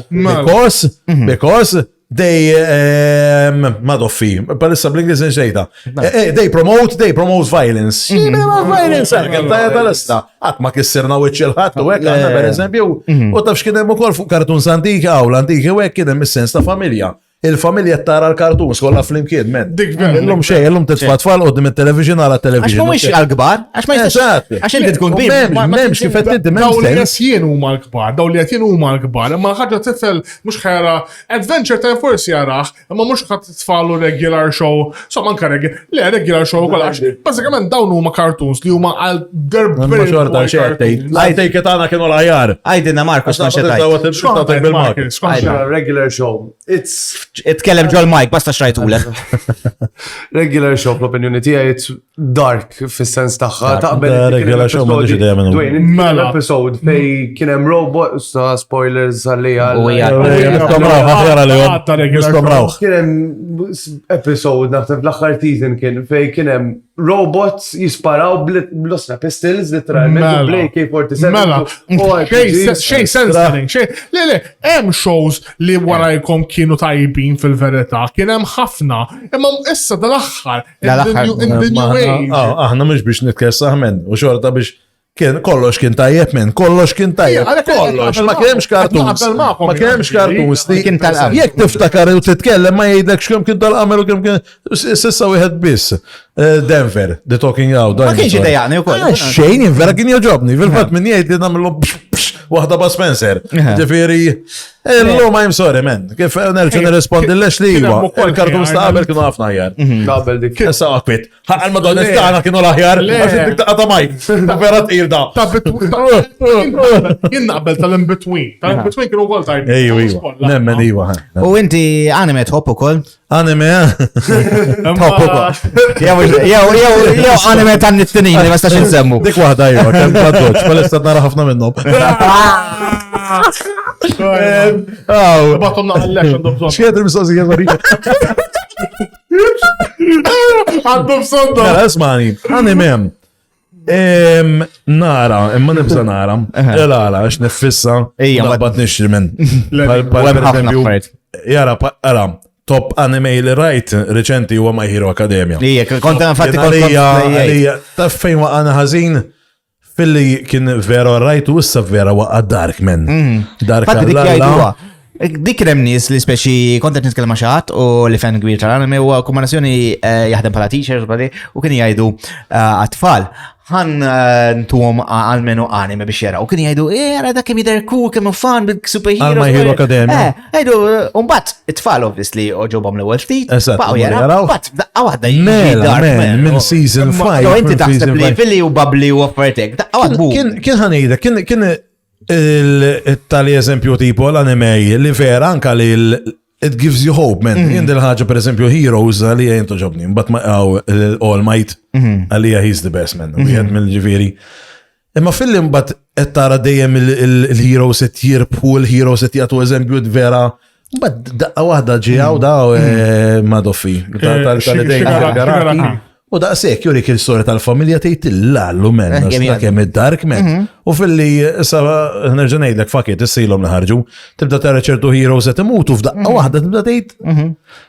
Because, mhm. because they ehm, madoffi, palissa bl-Ingliż nxejta. Eh, eh, they promote, they promote violence. Mhm. Violence, għal tal-esta. Qatt ma kissirna wiċċ il-ħadd u hekk aħna pereżempju, u taf x'kien hemm ukoll fuq cartoons antiki hawn l-antiki u hekk kien hemm is-sens ta' familja. Il-familja tara l-cartoons kollha flimkien, men. Dik vera. Illum xejn, illum titfa' tfal qudiem it-television għala Għax television. mhumiex għal-kbar, għax ma jistax. Eżatt. Għax inti tkun kbir. M'hemmx, m'hemmx kif qed inti Daw m'hemmx li sens. qed jien huma l-kbar, daw li qed jien huma l-kbar, imma ħaġa tifel mhux ħera Adventure Time forsi jarah, imma mhux ħadd tfalu regular show, so manka regular, le regular show ukoll għax bażikament dawn huma cartoons li huma għal they're Ma very xorta boy xejn cartoons. tgħid. L-għajtejk tagħna kienu l-aħjar. Għajdinna Markus ma xetajt. Xorta bil-mak. Marcus, xkont Regular show. It's Itkellem ġol Mike, basta xrajtulek. regular show fl-opinjoni tiegħi it's dark fis-sens tagħha. Taqbel Da, kien hemm regular show m'għandix episodi- idea minnu. Dwayne, inti kien hemm Mela. episode fej kien hemm robot, sa spoilers għalli U hija- Nistomraw, aħjar għalihom. Għadda regular show. Nistomraw. Kien hemm episode naħseb fl-aħħar season kien fej kien hemm robots jisparaw bl-osra pistols literalment Mela. u bl-AK-47. Mela, u xej RPGs. xej sens telling, xej. Le, le, hemm shows li warajkom kienu tajbin fil-verità, kien hemm ħafna, imma issa dal-aħħar, in the Dal-aħħar. new- in the new age. Ah, Aħna mhux biex nitkessaħ men, u xorta biex kien kollox kien tajjeb men, kollox kien tajjeb, Ija, għalhekk kollox, naqbel ma kienx magħkom, cartoons, naqbel magħkom, ma kienx jiġifieri. cartoons. li- Kien tal-qabel. Jekk tiftakar u titkellem ma jgħidlekx kemm kien tal-qamel u kemm kien sissa wieħed biss. Eh, Denver, The Talking Out. Ma kienx idejjaqni wkoll. Ah, Xejn, jien vera kien joġobni, fil-fatt min jgħid li nagħmlu waħda ba' Spencer. Ġifieri, illum I'm sorry man, kif nerġa' nirrispondi lex li Kien hemm iwa, ukoll il-cartoons ta' qabel Arnold. kienu ħafna aħjar. Taqbel dik. Issa għakwit. Ħaqqa l-Madonna tagħna kienu l-aħjar, Le. għax dik taqqa ta' Mike. Vera tqil da. Ta' between, jien naqbel tal-in-between. Tal-in-between kienu wkoll tajbin. Ejju, ejju. Nemmen iwa. U inti anime tħobb ukoll? Anime, eh? Tħobb ukoll. Jew jew jew jew anime tan-nittinin li ma stax insemmu. Dik waħda iwa, kemm ta' palissa nara ħafna minnhom. Aw. Batom naqallek għandhom bżonn. X'kienet il-mistoqsija sorry? Għandhom bżonn. Mela, ismani, anime. Em, Nara, imma nibża nara. Ela, għax nifissa. Ejja, ma- Naqbad nixtri minn. Le, Pal- U pal- hemm per ħafna eżempju, affarijiet. Jara, pa- ara, top anime li rajt reċenti huwa My Hero Academia. Ija, kont infatti Kien kont Għalija, kont għalija, taf fejn waqana ħażin filli kien vera rajt u issa vera waqa Dark Man. Dark Infatti dik Alla. jgħiduha. Dik kien hemm nies li speċi kont qed nitkellem ma' xi ħadd u li fan kbir tal-anime u kombinazzjoni eh, jaħdem bħala teacher u bħali, u kien jgħidu eh, għat-tfal ħan eh, ntuhom għalmenu anime biex jaraw. U kien jgħidu, eh, ara dak kemm jidher cool, kemm hu fan bil-superheroes. Għal My Hero Academia. Eh, jgħidu, u mbagħad it-tfal obviously oġobhom l-ewwel ftit, Eżatt, baqgħu jaraw. jaraw, mbagħad daqqa waħda jiġi Mela, Dark man, Man. minn season 5. Jo, inti taħseb li filli u babli u offertek, daqqa waħda boom. Kien kien ħanejda, kien kien il-tali eżempju tipo l-anime li vera anka li l- it gives you hope, man. Jien dil ħaġa per eżempju Heroes għalija jien toġobni, mbagħad ma għaw All Might għalija he's the best man, wieħed mill-ġifieri. Imma fil-li mbagħad qed tara dejjem il-heroes qed jirbħu, il-heroes qed jagħtu eżempju vera. Mbagħad daqqa waħda ġijaw daw eh, Madoffi. Tal-idejn Shigaraki. U daqshekk jurik il-storja tal-familja tgħid illallu men, Eh, kemm sta kemm id-dark men. U fil-li issa nerġa' ngħidlek fuck it, issejlhom li ħarġu, tibda tara ċertu heroes qed imutu f'daqqa waħda tibda tgħid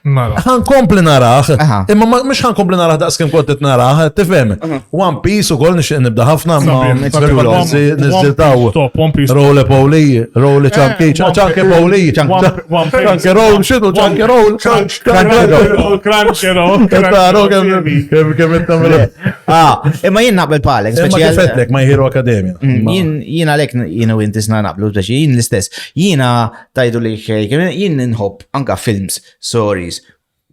Mela. ħankompli narah, Aha. imma ma- mhux ħankompli narah daqs kemm kont qed narah, tifhem. One Piece ukoll nixtieq nibda ħafna, ma Sabiħ, it's sabiħ. very One- niżil One taw. Piece top, One Piece. Roll Poli, Roll Chunky, Eh, One Chunky Piece. Poli, One- One Piece. Chunky Roll, x'inhu Chunky Roll? Crunchyroll, Crunchyroll, Taro Crunchyroll. kemm kemm intamel. Ah, imma jien naqbel palek, Imma speċjal. kif għedtlek My Hero Academia. Jien jien għalek jien u inti sna naqblu, speċi jien l-istess. Jiena tajdu li xejn, jien nħobb anka films, stories,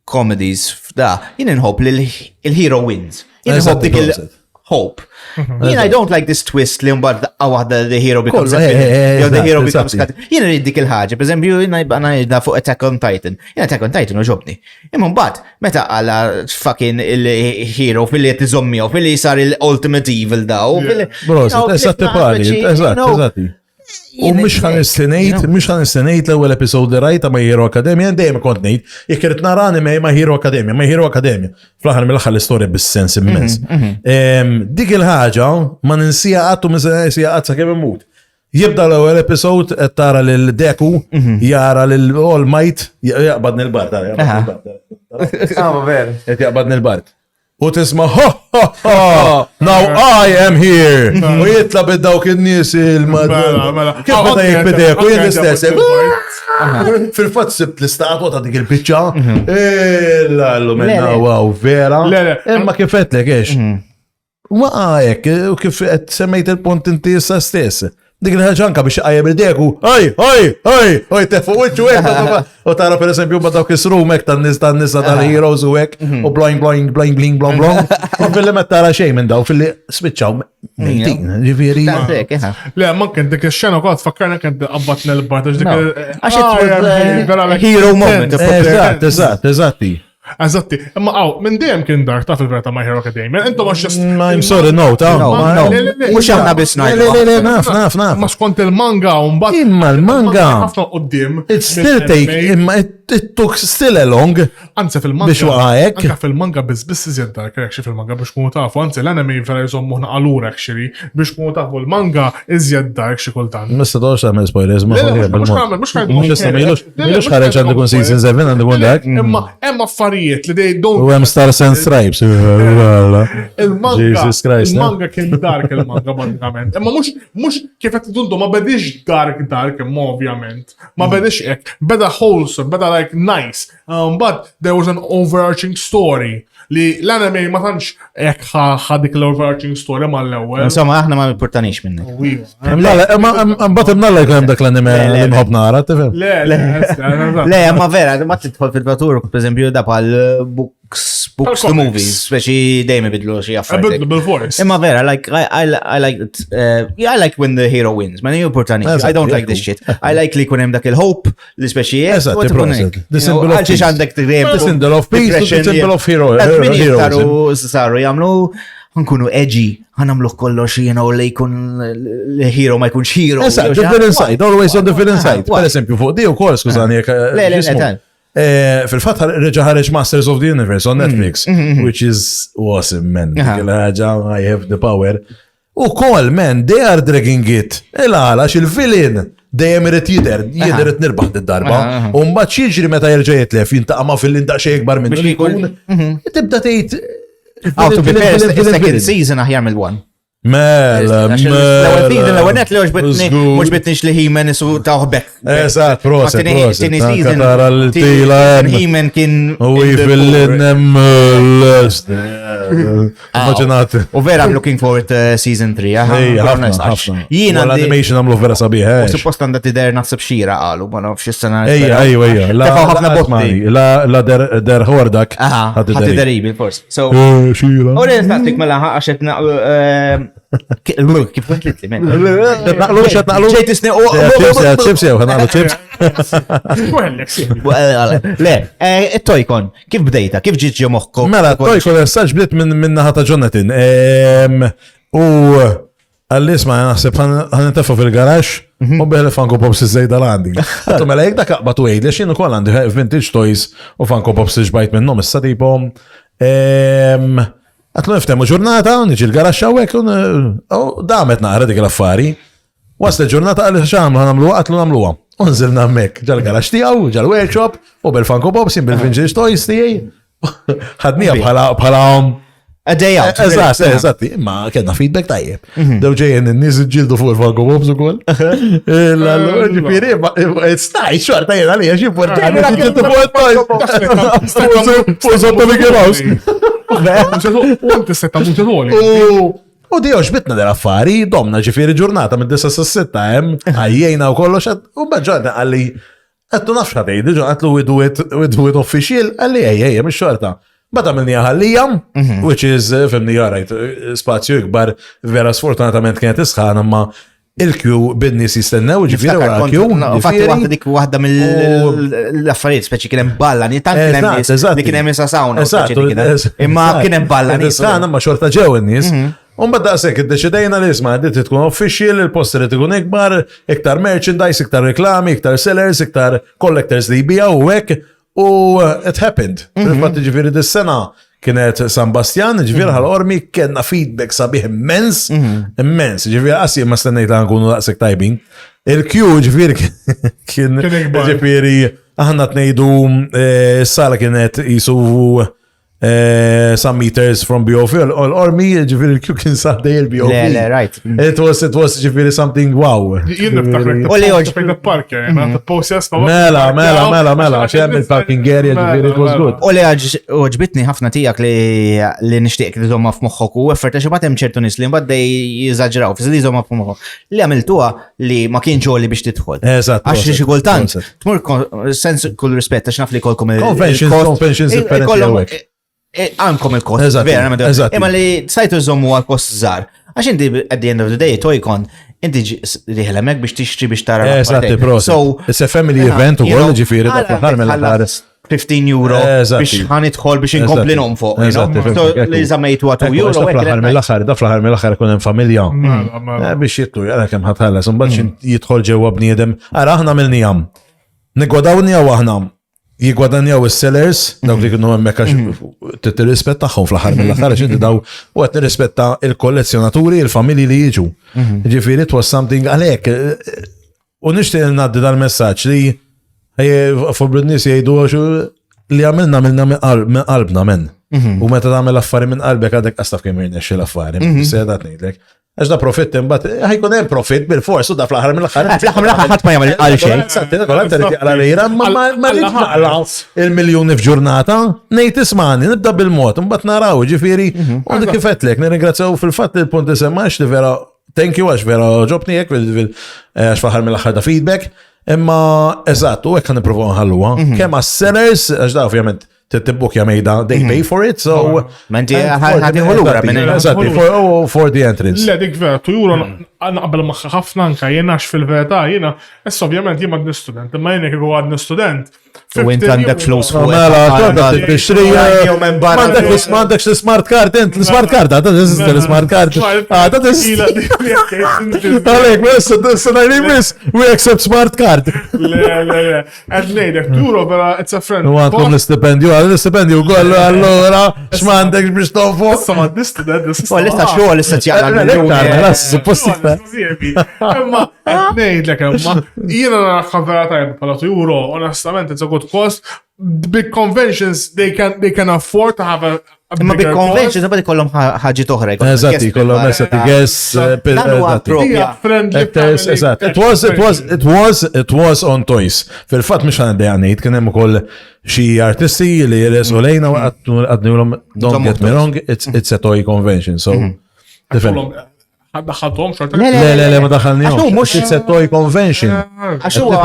comedies, f'da, jien nħobb li l-hero wins. Jien Eżatt, nħobb dik il- opposite. hope. Jien I don't like this twist li mbagħad daqqa waħda the hero becomes a Kollu, eh, villain, eh, eh, jew the hero eżatt, becomes eżatti. cut. Jien rrid dik il-ħaġa, per eżempju, jiena jibqa' ngħidha fuq Attack on Titan. Jien Attack on Titan uġobni. Imma mbagħad meta għala fucking il-hero fil-li qed iżommi fil-li sar il-ultimate evil daw. fil-li- Proset, you know, eżatt pali, you eżatt, know, eżatt. U jien- mhux ħan istinejt, mhux ħan istinejt l-ewwel episode li rajta ma' Hero Academia, dejjem kont ngħid, jekk irid nara anime ma' Hero Academia, ma' Hero Academia. Fl-aħħar mill-aħħar l-istorja bis-sens immens. Em, Dik il-ħaġa ma ninsija qatt u ninsija qatt sakemm imut. Jibda l-ewwel episode qed tara lil Deku jara lil All Might jaqbad nil-Bart. tara, jaqbad nil-Bart, tara. Ah, ma vera. Qed jaqbad nil-Bart. U tisma' ho ho ho now I am here. U jitla bid dawk in-nies Mela, mela. il-madonna. Kif meta Ah, jikbi Deku jien anke l-istess. jaqbad Fil-fatt sibt l-istatwa ta' dik il-biċċa. Illa Le, minna le. wow vera. Le, le. Imma kif qedlek ix. Waqa hekk, u kif qed semmejt il-punt inti issa stess. Dik il-ħaġa anka biex qajjem il-deku, oj, oj, oj, oj, tefu wiċċu hekk. U tara pereżempju ma dawk is-room hekk tan-nies tan-nisa tal-heroes u hekk, u bloing, bloing, bloing, bling, blong, blong. U Fil-li ma tara xejn minn daw, fil-li spiċċaw mejtin, ġifieri. Daqshekk, eħa. Le, ma kien dik ix-xena wkoll tfakkarna kien qabbat nel-bart għax dik No. il- Għax it Ah, was, yeah, vera, like, hero moment. Eżatt, eżatt, eżatti. Eżatti, imma għaw, minn dejjem kien dark ta' fil-verità My Hero Academia. Intom għax just. Mm, I'm sorry, no, ta' No, ma- no. Le, le, le. Mhux aħna biss Le, ngħidu. le, le, naf, naf, naf. Ma skont il-manga u mbagħad. Imma l-manga. Ħafna qudiem. It still take, imma it it took still a long. Anzi fil-manga. Biex waqa' hekk. Anka fil-manga biss biss iżjed dark actually fil-manga biex kunu tafu. Anzi l-anime vera jżommu ħna actually biex kunu tafu l-manga iżjed dark xi kultant. Mista toħx tagħmel spoilers, ma Le, le, ħolli mhux ħamel, mhux ħamel. Mhux issa milux, Le, le, milux mhux ħareġ għandu kun season 7 għandu kun dak. Imma hemm affarijiet li they don't U hemm Stars and Stripes. Il-manga, Jesus Christ, no? il-manga kien dark il-manga bażikament. Imma mhux mhux kif qed tidundu ma bedix dark dark imma ovvjament. Ma bedix hekk, beda wholesome, beda like nice. But there was an overarching story li l-anime ma tantx hekk ħa dik l-overarching story mal-ewwel. Insomma, aħna ma importanix minnek. Mbagħad imnalla jkun hemm dak l-anime Le, le, li nħobb nara, tifhem? Le, le, le, Le, ma vera, ma tidħol fil-fatur, per eżempju, da pal books, books to Pal comics. movies, speċi dejjem ibidlu xi affarijiet. Bidlu bil-voice. Imma vera, like, I, I, I like it, yeah, I like when the hero wins, ma importanti. I don't like this shit. I like li kun hemm dak il-hope, li speċi Eżatt, proset. The symbol of Għalxiex peace. għandek dejjem The symbol of peace, the symbol of hero- heroism. Saru, saru jagħmlu ħankunu edgy, ħanamlu kollox, you know, li jkun l-hero ma jkunx hero. Eżatt, the villain side, always on the villain side. Why? Per eżempju, fuq di u kol, skużani, jekk. Le, le, le, ġismu. tal. Fil-fatt reġa ħareġ Masters of the Universe on Netflix, which is awesome, man. Mm, Aha. Dik il-ħaġa, I have the power. U kol, man, they are dragging it. Il-għala, il-villain dejjem irid jidher, jidher irid nirbaħ d-darba. Aha, aha. U mbagħad x'jiġri meta jerġa' jitlef, jintaqa' ma' villain daqsxejn ikbar minnu. Biex li jkun- jkun. Tibda tgħid. Oh, to be villain, fair, villain, villain, second villain. season aħjar mill-one. Mela, Għax L-ewwel season, l-ewwel net li għoġbitni, Żgur. mhux bitnix li He-Man isu taħbek. Eżatt, proset, proset. Tini Anka season, tara l-tila hemm. He-Man kien. U in the fil-lin l-est. Immaġinat. U vera, I'm looking forward to season 3. Ej, ħafna, ħafna. Jien għandi. L-animation għamlu vera sabiħ, U eh. suppost għandha tidher naħseb xira qalu, ma nafx is-sena. Ejja, ejja, ejja. La- Tefgħu ħafna la- botti. La la der der ħordak. Aha, ħadd ħadd ideri. ideri bil-fors. So, Eh, Xira. u nistaqsik mela għax qed naqlu kif kont litli men. Naqlu, xed naqlu. Ġejt isni u Chips, eh, chips, jew, naqlu chips. Kwellek, si. Le, it-Toycon, kif bdejta? Kif ġiet ġo moħħok? Mela, Toycon essaġ bdiet minn minn naħa ta' Jonathan. Ehm, U għalli isma' naħseb ħan fil-garax u beħle Funko Pops iż-żejda l-għandi. Għattu mela jek dak aqbad u għid, li xinu kol għandi vintage toys u Funko Pops iġbajt minnhom issa tipo. ehm, Għatlu niftemu ġurnata, niġi l-garax hawnhekk u damet naqra dik l-affari. Waslet ġurnata għalli xamlu għanamluwa, għatlu namluwa. Unżilna hemmhekk, ġal-garax tiegħu, ġal-workshop, u bil-Funko Pops, jien bil-vintage toys tiegħi. Ħadnija bħala bħala A day out. Eżatt, eżatt, imma kellna feedback tajjeb. Dew ġejjen in-nies ġildu fuq il-Funko Pops ukoll. Allura ġifieri, it's nice, xorta jien għalija xi importanti ġildu fuq il-toys. Fuq sotto Mickey Mouse. U inti setta muġedoli. U u di oġbitna dal-affari, domna ġifiri ġurnata minn disa sa sitta hemm, għajjejna u kollox, u bħġorna għalli, għattu nafx ħatej, diġa għatlu we do it, we do it official, għalli ej, ej, mux xorta. Bada minni ħallija, which is, eh, fimni jarajt, eh, spazju ikbar, vera sfortunatament kienet isħana, ma il-kju bin-nies jistennew, ġifieri wara kju. Fatti waħda dik waħda mill-affarijiet, speċi kien hemm balla, ni tant kien hemm nies li kien hemm isa sawna. Imma kien hemm balla nies. Isħana ma xorta ġew in-nies. Mhm. Umba daqshekk iddeċidejna li isma' di tkun official, il-post irid ikun ikbar, iktar merchandise, iktar reklami, iktar sellers, iktar collectors li jbijaw u hekk. U uh, it happened. Mhm. Fil-fatt ġifieri dis-sena kienet San Bastian, ġifieri mhm. ħal-ormi kellna feedback sabiħ immens, mhm. immens, ġifieri qasi ma stennejt nkunu daqshekk tajbin. Il-Q ġifieri kien ġifieri aħna tnejdu eh, s-sala kienet jisu Eh, some meters from BOV, l-ormi ġifiri l-Q kien saħdej il-BOV. Le, le, right. It was, it was ġifiri something wow. Jien niftakar U li oġ- fejn il-parker, jena possess Mela, mela, mela, mela, xem il-parking area ġifiri it was good. U li għoġbitni ħafna tijak li li nishtiq li zomma f'moħħok u effort għax imbagħad hemm ċertu nies li mbagħad dej jiżaġraw, fis li zomma f'moħħok. Li għamiltuha li ma kienx għoli biex tidħol. Eżatt. Għax xi kultant, tmur sens kull rispett għax naf li kolkom il- Conventions, il-kost- conventions il- differenti ikollhom- hawnhekk. eh, Għandkom il-kost, Eżatt, vera, ma eżatt. Imma li sajtu żommu għal kost żgħar. Għax inti at the end of the day, Toycon, inti diħel hemmhekk biex tixtri biex tara. Eżatt, l-affarijiet. proset. So, It's a family event u you know, koll ġifiri da għala fl-aħħar mill-aħħar. tħallas 15 euro Eżatti. biex ħanidħol biex inkompli Eżatti. nonfoq. you know? Eżatti, So, fimtek, ekku. li żammejtu għatu Ekku, euro. da fl-aħħar mill-aħħar, da fl-aħħar mill-aħħar ikun hemm familja. Mela, mela. Eh, Biex jitlu, jara kemm ħatħallas, imbagħad xi jidħol ġewwa bniedem. Ara aħna mill-nijam. Nigwadawni aħna. Jigwadanjaw is-sellers, dawk li kienu hemmhekk għax tirrispett tagħhom fl-aħħar mill-aħħar għax inti daw u qed nirrispetta il-kollezzjonaturi, il-familji li jiġu. Ġifieri it was something għalhekk. U nixtieq ngħaddi dal-messaġġ li fuq nies jgħidu għax li għamilna għamilna minn qalbna men. U meta tagħmel affari minn qalbek għadek qastaf kemm jirnexxi l-affari. Sedat ngħidlek. Għax da profitt imbagħad eh, ħajkun hemm profitt bil-fors u da fl-aħħar mill-aħħar. Eh, fl-aħħar mill-aħħar ħadd ma jagħmel għal xejn. Eżatt, kollha trid jaqla lejra, ma ma rridx naqla il-miljuni f'ġurnata, ngħid ismani, nibda bil-mod, imbagħad naraw, ġifieri, u dik kif qedlek, nirringrazzjaw fil-fatt il-punt li semmax li vera thank you għax vera ġobni hekk eh, għax fl-aħħar mill-aħħar da feedback. Imma eżatt, u hekk nipprovaw nħalluha. Kemm għas-sellers, għax da ovvjament tibbukja mejda, they pay for it, so. Ma inti ħatiħu lura minn Eżatti, for, oh, for the entrance. Le, dik vera, tu juro naqbel magħha ħafna anka jiena għax fil-verità jiena, issa ovvjament jien għadni student, imma jiena kieku għadni student. U int għandek flus fuq. Mela, għandek tixtrija. M'għandekx l-smart card, int l-smart card, għadha teżisti l-smart card. Għadha teżisti. Għalek, s-sena li miss, we accept smart card. Le, le, le. Qed ngħidlek, turo vera it's a friend. U għandkom l-istipendju, għal l-istipendju kollu allura x'm'għandek biex tonfoq. Issa ma student, U l-issa xogħol issa tjaqla Mela, suppost iktar. Imma qed ngħidlek imma jiena naraħħa vera tajba bħala turo, onestament it's a good cost. Big conventions they can they can afford to have a Imma big conventions imbagħad ikollhom ħaġiet oħra. Eżatt, ikollhom eżatt guests. Eh, Dan huwa propja. Friendly. Eżatt. It was, it was, it was, it was on toys. Fil-fatt mhux ħan ngħid kien hemm ukoll xi artisti li jersqu lejna u għadnilhom don't get me wrong, it's, it's a toy convention. So, mhm. Daħħalthom xorta. Le, le, le, ma daħħalni. Għax mhux it's a toy convention. Għax huwa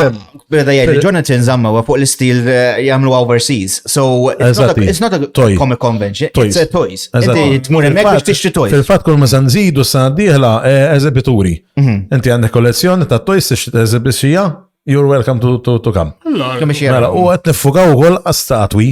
beda jgħid Jonathan żamma huwa fuq l-istil eh, jagħmlu overseas. So it's not a, it's not a toy. comic convention, it's a toys. Inti tmur hemmhekk biex tixtri toys. Fil-fatt kull ma se nżidu s-sena d-dieħla eh, eżibituri. Mhm. Inti għandek kollezzjoni ta' toys teżibixxija, you're welcome to, to, to come. Mela, u qed nifukaw ukoll għas-statwi.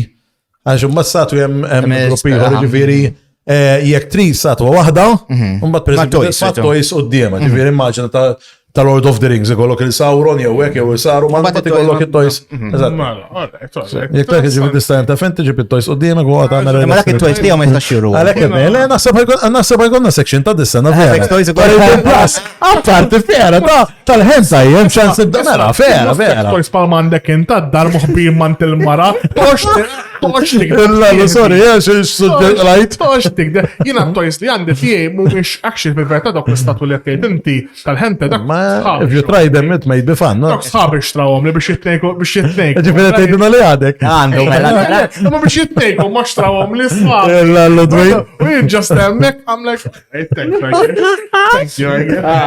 Għax imbagħad statwi hemm gruppi ieħor ġifieri eh, jekk trid statwa waħda, mhm. imbagħad pereżempju titfa' toys quddiemha, mhm. ġifieri immaġina ta' ta' Lord of the Rings ikollok il-Sauron jew hekk jew il-Saru, ma mbagħad ikollok it-toys. Mhm. Eżatt. Mela, Jekk dak ġifieri tista' inta fejn tiġib it-toys qudiemek u għad tagħmel. Ma dak it-toys tiegħu ma jistax juru. Għalhekk le naħseb naħseb ħajkonna section ta' dis-sena vera. Toys Plus, apparti vera ta' Tal-ħenza jem ċans mela, vera, vera. Toys pal mandek inta dar moħbi mant il-mara. Tox Illa, sorry, eh, xie lajt. Tox tikde. Jina toys li għandi tiegħi mhumiex actually fil-verità dawk l-istatu li qed inti tal-ħenta dak. Ma if you try them it may be fun. Dawk sħabi xtrawhom li biex jitnejku biex jitnejku. Ġifieri tgħidilna li għadek. Għandu mela. Ma biex jitnejku ma xtrawhom li sħabi. Illa, l-dwejn. U jien just hemmhekk I'm like Thank you.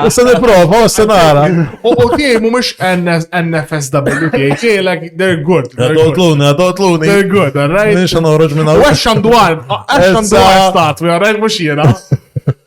Issa niprofa, issa nara. U tiegħi mhumiex NFSW tiegħi, tiegħi like they're good. Totluni, totluni. They're good. right? Minix noħroġ minn U għax għandu għal, għax għandu għal statwi, għarajt mux jena.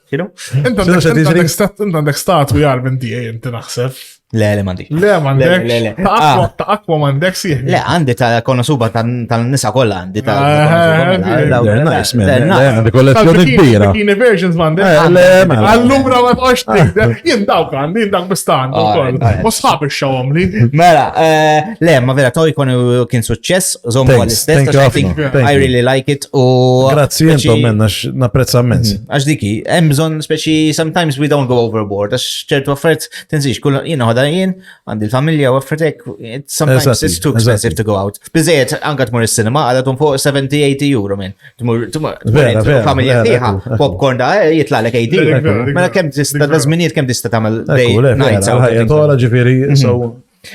Xinu? Inta Xinu xed jiġri? għandek statwi għal minn tiegħi inti naħseb. Le, le, mandi. Le m'għandekx. Le, le, le. Ta' Ah. aqua, ta' aqua m'għandek sieħ. Le, għandi ta' konosuba tal-nisa kollha għandi ta' Ah, Konosuba, mela, They're nice, man. They're Le, nice. Għandi kollezzjoni kbira. Bikini versions m'għandek. Eh, Le, mela. Allura ma tqgħodx tikdeb. Jien dawk għandi, jien dawk bistan Ah, ukoll. alright. U sħab ixxawhom li. Mela, eh, le, ma vera Toycon kien suċċess, zommu Thanks, għall-istess, thank you għax I think ħafna, thank I you. really like it u. Grazzi speċi- intom menna, napprezza immens. Għax diki, hemm bżonn speċi sometimes we don't go overboard, għax ċertu affarijiet tinsiex, kull jiena ħoda jien, għandi l-familja u affarijiet hekk, sometimes Eżatti, it's too expensive eżatti. to go out. Biżejjed anka tmur is-cinema għadha tkun fuq 70-80 euro minn. Tmur tmur Vera, tmur vera, familja vera, tiħa, ekku, ekku. popcorn da eh, jitlaqlek 80 Dik euro. vera, dik Mela vera, kemm tista' dik da vera. żminijiet kemm tista' tagħmel day Ekku, le, vera, nights out. ħajja tora ġifieri, so.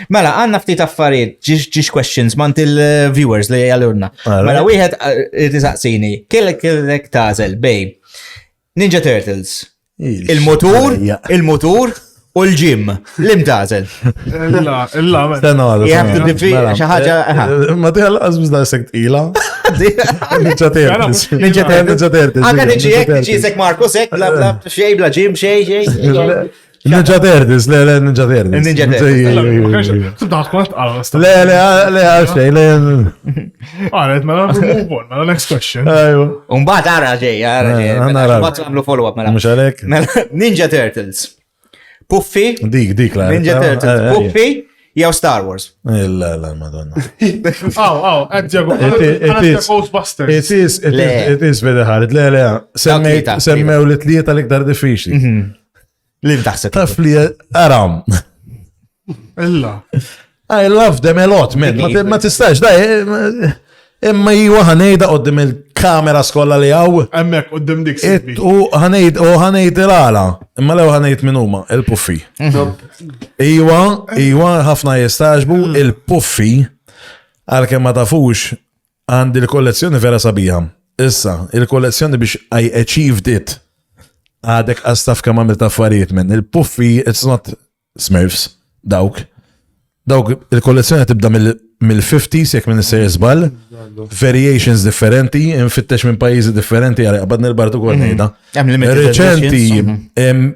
Mela, għanna ftit affarijiet, ġiex ġiex questions mant il-viewers li għalurna. Alright. Mela, wieħed eh, tisaqsini, kellek kellek tażel bej Ninja Turtles, il-motur, il-motur u l-ġim, lim tażel. Illa, illa, man. Stenna għada. You have to defeat Mela. xi ħaġa, aha. Eh, Ma tiħal għazbis da sek tqila. Ninja Turtles. Ninja Turtles. Ninja Turtles. Anka Ninja tiġi hekk, Turtles. tiġi sek Marcus hekk, bla bla, xej, bla ġim, xej, xej. Ninja Turtles, le, le, Ninja Turtles. Ninja Turtles. Illa, ma kienx- Tibda tkun tqal. Le, le, le, għalxej, le. Għalet, mela move on, mela next question. Ajwa. Umbagħad ara ġej, ara ġej. Eh, Mela, naraw. Mbagħad nagħmlu follow-up mela. Mux għalek? Mela, Ninja Turtles. Puffi, Dik, dik la. Ninja Turtles, Eh, eh, Puffi, jew Star Wars. Illa, la, madonna. Aw, aw, għed jago. It is- it is- Ghostbusters. It is, it Le. is, it is very hard. Le, le, semmejt, tlieta, semmew li tlieta l-iktar diffiċli. Li taħseb. Taf li, aram. Illa. I love them a lot, man. Ma ti- Ma tistax, daj, eh, imma jiwa ħanejda qoddim il-kamera skolla li għaw. Emmek, qoddim dik Silvi. U ħanejt, u ħanejt il-għala. Imma lew ħanejt minn huma, il-puffi. Iwa, iwa, ħafna jistaġbu, il-puffi, għalkemm ma tafux, għandi l-kollezzjoni vera sabiħa. Issa, il-kollezzjoni biex I achieved it. Għadek għastaf kemm għamilt affarijiet minn. Il-puffi, it's not Smurfs, dawk. Dawk, il-kollezzjoni tibda mill-50s, jekk minn sejjer żball, variations differenti, infittex minn pajjiżi differenti, għalli qabad nil-bartu kol ngħidha. Hemm limited Reċenti, editions, mhm.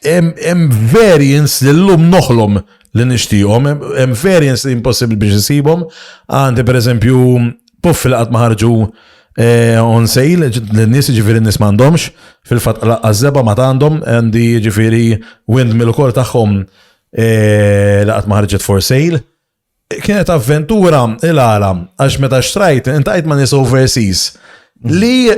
hemm hemm variants li llum noħlom li nixtieqhom, hemm variants li impossibbli biex isibhom. Għandi pereżempju puff li qatt ma ħarġu eh, on sale, l-nies ġifieri n-nies m'għandhomx, fil-fatt laqqas żeba ma għandhom, għandi ġifieri windmill ukoll tagħhom eh, li qatt ma ħarġet for sale. Kienet avventura il-għala, għax meta xtrajt, intajt ma' nies overseas, li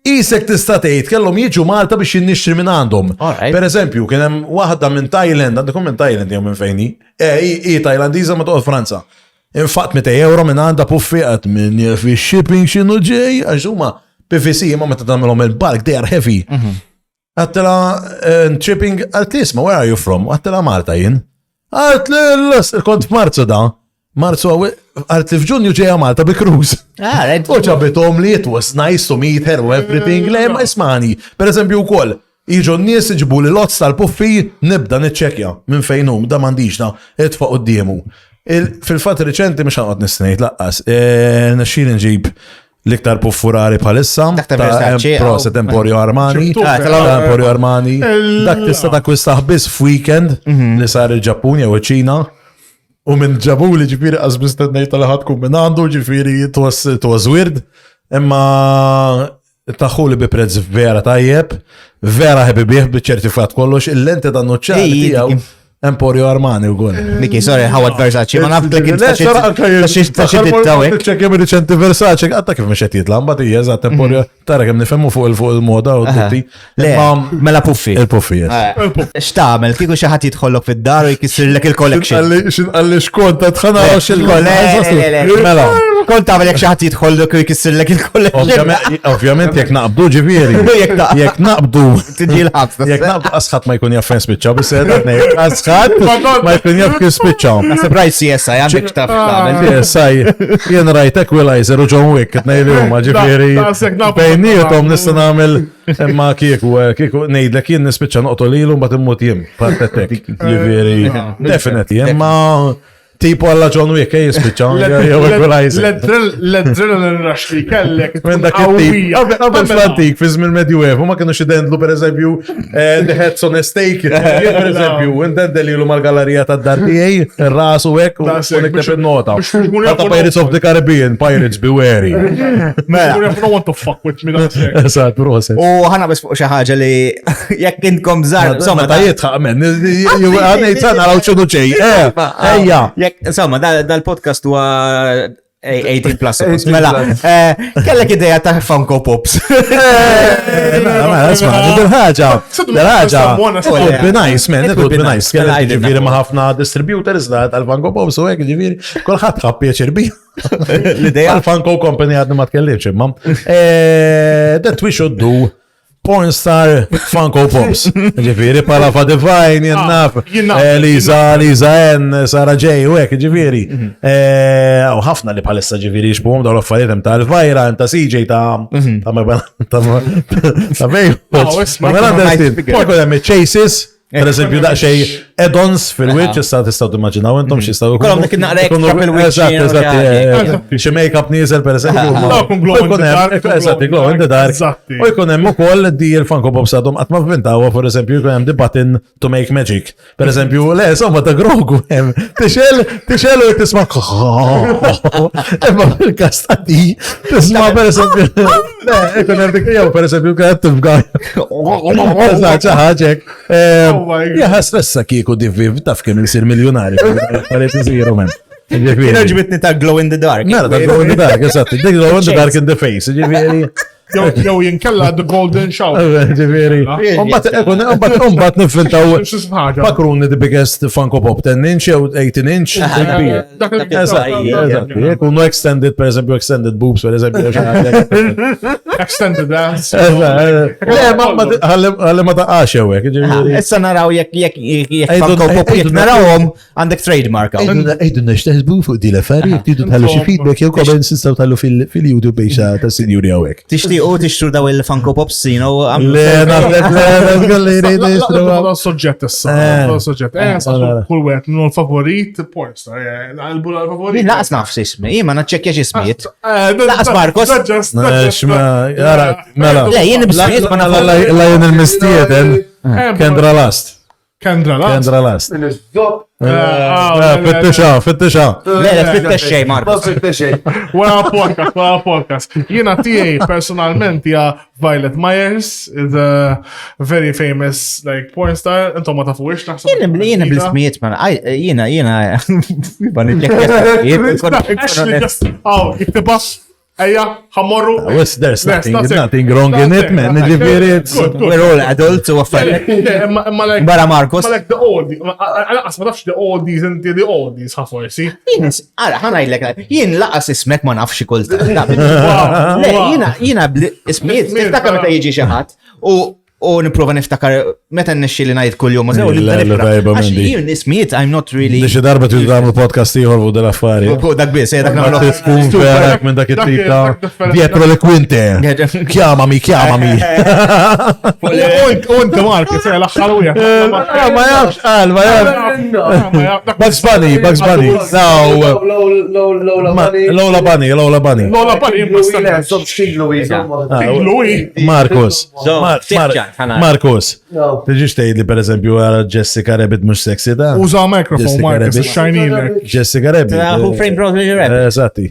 isek tista' tgħid kellhom jiġu Malta biex jinnixtri minn għandhom. Alright. Per eżempju, kien hemm waħda minn Thailand, għandkom minn Thailand jew minn fejn hi? Eh, hi hi Thailandiża ma toqgħod Franza. Infaqt 200 euro minn għandha puffi għat minn jaf shipping x'inhu ġej, għax huma PVC imma meta tagħmilhom il-bulk they are heavy. Għattela eh, tripping, għalt isma, where are you from? Għattela Malta jien. Għalt li l kont f'Marzu da. Marzu għawi, għalt li f'Ġunju ġeja Malta bi cruise. Ah, right. U ġabitom li it was nice to meet her u everything, le ma ismani. Per eżempju wkoll, jiġu n-nies iġibu li lots tal-puffi, nibda niċċekja minn fejn hu, da m'għandix da, itfa' quddiemu. Il- Fil-fatt reċenti mhux ħanqod nistnejt laqqas, eh, nexxieli nġib l-iktar puffurari bħalissa. Dak ta' Versace, Proset aw. Emporio Armani. Ġibtu. Ah, Ta' Emporio Armani. Dak tista' takkwistah biss f'weekend Mhm. li sar il-Ġappun jew iċ-Ċina. U minn ġabuli ġifiri qas mistennejt li ħadkun minn għandu ġifiri it was, it was weird. Imma taħu li bi prezz vera tajjeb, vera ħebi bih bi-ċertifikat kollox, il-lenti dan nuċċali Ej, tiegħu dik- Emporio Armani u għol. Miki, sorry, Howard Versace, ma naf dak Le, sara anka jien- ta' xi dittawek. Ċekja minn riċenti Versace, għatta kif mhux qed jitla, mbagħad hija eżatt Emporio, tara kemm nifhmu fuq il fuq il-moda u tutti. Le, Imma mela puffi. Il-puffi, yes. Eh, X'tagħmel kieku xi ħadd jidħollok fid-dar u jkissirlek il-collection. Xinqalli xkont ta' tħana Le, le, le. Mela. Kont tagħmel jekk xi ħadd jidħollok u jkissirlek il-collection. Ovvjament- Ovvjament jekk naqbdu ġifieri. Jekk naqbdu. Jekk naqbdu. Tiġi l-ħabs. Jekk naqbdu asħat ma jkun jaf fejn spiċċa, biss qed ngħid asħat ma jkun jaf kif spiċċa. Naħseb rajt CSI għandek x'taf x'tagħmel. CSI, jien rajt Equalizer u John Wick, qed ngħid li huma ġifieri. Da- daqshekk nafu. Bejniethom nista' nagħmel imma kieku eh, kieku ngħidlek jien nispiċċa noqtol lilu mbagħad immut jien partetek. Ġifieri, definitely, imma Tipo għalla John Wick, eh, jispiċċa, jew equalizer. L-adrenaline rush li kellek. Minn dak it-tip. Qabel fl-antik, fi żmien Medjuevu, ma kienu xidendlu per eżempju eh, the heads on a stake. Jien per eżempju, indendel ilu mal-gallerija tad-dar tiegħi, ir-ras u hekk, u nikteb in-nota. Ta' Pirates of the Caribbean, Pirates be wary. Mela. No want to fuck with me, Eżatt, proset. U ħana bes fuq xi ħaġa li jekk intkom żgħar, insomma, ta' jitħaq men, għanejt naraw x'inhu ġej. Eh, ejja. Jekk, insomma, dal-podcast huwa 18 plus. Mela, eh, kellek ideja ta' Funko Pops. Eh, mela, mela, isma, dil-ħaġa, dil-ħaġa, it would be nice, man, it would be nice. Kellek ġifiri ma' ħafna distributors tal-Funko Pops u hekk ġifiri, kulħadd ħab pjaċir bi. L-ideja. Tal-Funko Company għadni ma tkellimx imma. That we should do pornstar Funko Pops. Ġifiri, pala fa Divine, jennaf, ah, eh, Liza, Liza N, Sara J, u hekk, ġifiri. Mhm. Eh, u ħafna li bħalissa ġifiri xbuhom dawn l-affarijiet hemm ta' Elvira, hemm ta' CJ, ta' mhm. ta' ta' ta' Baywatch. Ma' Mela, hemm Chases, Per eżempju, daqxej add-ons fil-wiċċ, issa tistgħu timmaġinaw intom x'jistgħu jkunu. Kollhom dik naqra extra fil-wiċċ. Eżatt, eżatt. Xi make-up nieżel per eżempju. Eżatt, glow in the dark. U jkun hemm ukoll di l-Funko Pops għadhom qatt ma vvintawha, per eżempju, jkun hemm the button to make magic. Per eżempju, le, insomma ta' Grogu hemm. Tixel, tixel u tisma' Imma fil-każ ta' di, tisma' per eżempju. Le, ikun hemm dik jew per eżempju kienet tibqa' Eżatt, xi ħaġa hekk. Oh Jaha stressa kieku divvi, taf kemm jisir miljonari. Affarijiet isiru men. Kienu ġibitni ta' glow in the dark. Mela, ta' glow in the dark, eżatt. Dik glow in the dark in the face, ġifieri. Jew jinkella the golden shower. Ġifieri. Umbat niffintaw. Fakruni the biggest Funko Pop, 10 inch jew 18 inch. Eżatt, eżatt. Jekunu extended, per eżempju, extended boobs, per eżempju. Extended ass. Le, ma ħalli ma taqax hekk. Issa naraw jekk jekk jekk Funko Pop jekk narawhom għandek trademark. Ejdu nixteħsbu fuq di l-affarijiet, tridu tħallu xi feedback jew comments tistgħu tħallu fil-YouTube biex ta' sinjuri hawnhekk. Tixtiequ tixtru daw il-Funko Pops, you know. Le, naħseb le, le, le, le, Soġġett issa, soġġett. Eh, kull wieħed minnu l-favorit pornstar. Jien laqas naf ismi, jien ma naċċekkjax ismijiet. Eh, laqas Marcos. Mela. Le, jien b'ismijiet ma naf. La jien il-mistieden. Eh, Kendra Last. Kendra Last. Kendra Last. Eh, fittixa, fittixa. Le, le, tfittex xejn, Marcos. Tfittex xejn. Wara podcast, wara podcast. Jiena tiegħi personalment hija Violet Myers is a very famous like porn star, intom ma tafuhiex naħseb. Jien jiena bl-ismijiet ma jiena jiena ma Actually just oh, jiktibha Ejja, ħammorru. There's nothing, nothing wrong in it, man. Ġifieri, We're all adults u affarijiet. Barra Marcos. Ma like the oldies, għas ma tafx the oldies inti the oldies ħa forsi. Jien, ara, ħa ngħidlek, jien laqas ismek ma nafx kultant. Le, jiena jiena ismijiet, tiftakar meta jiġi xi ħadd u u nipprova niftakar meta nnexxi li ngħid kuljum ma sew nibda niftakar. Għax jien ismijiet I'm not really. Xi darba tridu tagħmlu podcast ieħor fuq dal-affari. Fuq dak biss, eh, dak nagħmlu. Tkun vera minn dak it-tip ta' Pietro Le Quinte. Chiamami, chiamami. U inti Mark, l-aħħar wieħed. Eh, ma jafx, qal, ma jafx. Bugs Bunny, Bugs Bunny. No. Lola Bunny. Lola Bunny, Lola Bunny. Lola Bunny, Marcus. Marcus. Tiġix tgħid li pereżempju għara Jessica Rabbit mhux sexy da. Uża mikrofon Marcus, xajnilek. Jessica Rabbit. Who Framed Roger Rabbit. Eżatti.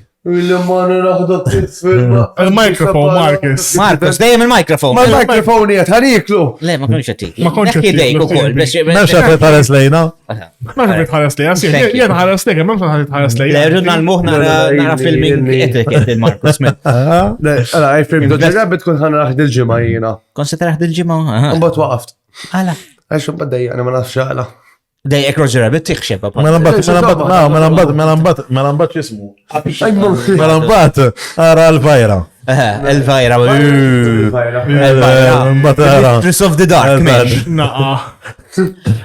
Il-mikrofon, Marcus. Marcus, dejjem il-mikrofon. Ma l-mikrofon jgħat ħaniklu. Le, ma konx għattik. Ma konx għattik. Dejk u koll. Memx għattik tħares lejna. Ma għattik tħares lejna, jien ħares lejna, memx għattik tħares lejna. Le, rridna l-muħ nara filming etiquette il-Marcus. Le, għala, għaj film Dodger Rabbit kun ħana raħd il-ġimma jina. Kon se taraħd il-ġimma? Mbagħad waqaft. Għala. Għax mbagħad dejjaqni ma nafx għala. Dejjek Roger Rabbit tiħxeb. Mela mbagħad, mela mbagħad, mela mbagħad, mela mbagħad, mela mbagħad x'ismu. Mela mbagħad ara l-vajra. Elvira. Elvira. Mbagħad ara. Mistress of the Dark. Naqa.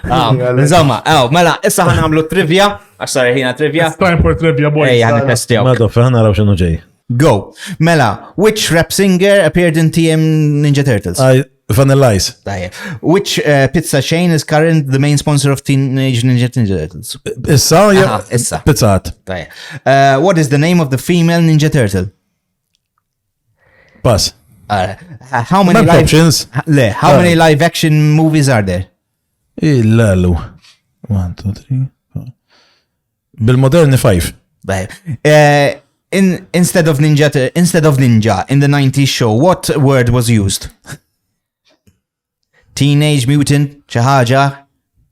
Ah, insomma, oh, mela, issa ħan għamlu trivia, għax sar ħina trivia. It's time for trivia, boys. Ejja, ħan testjaw. Mela, doffa, ħan naraw x'inhu ġej. Go. Mela, which rap singer appeared in TM Ninja Turtles? Vanilla Ice. Tajjeb. Which pizza chain is current the main sponsor of Teenage Ninja Turtles? Issa, Aha, issa. Pizza Hut. Tajjeb. What is the name of the female Ninja Turtle? Pass. How many M'hemmx live options. Le, how many live action movies are there? Illalu. 1, 2, 3, 4. Bil-moderni 5. Tajjeb. In, instead of ninja, instead of ninja in the 90s show, what word was used? Teenage Mutant xi ħaġa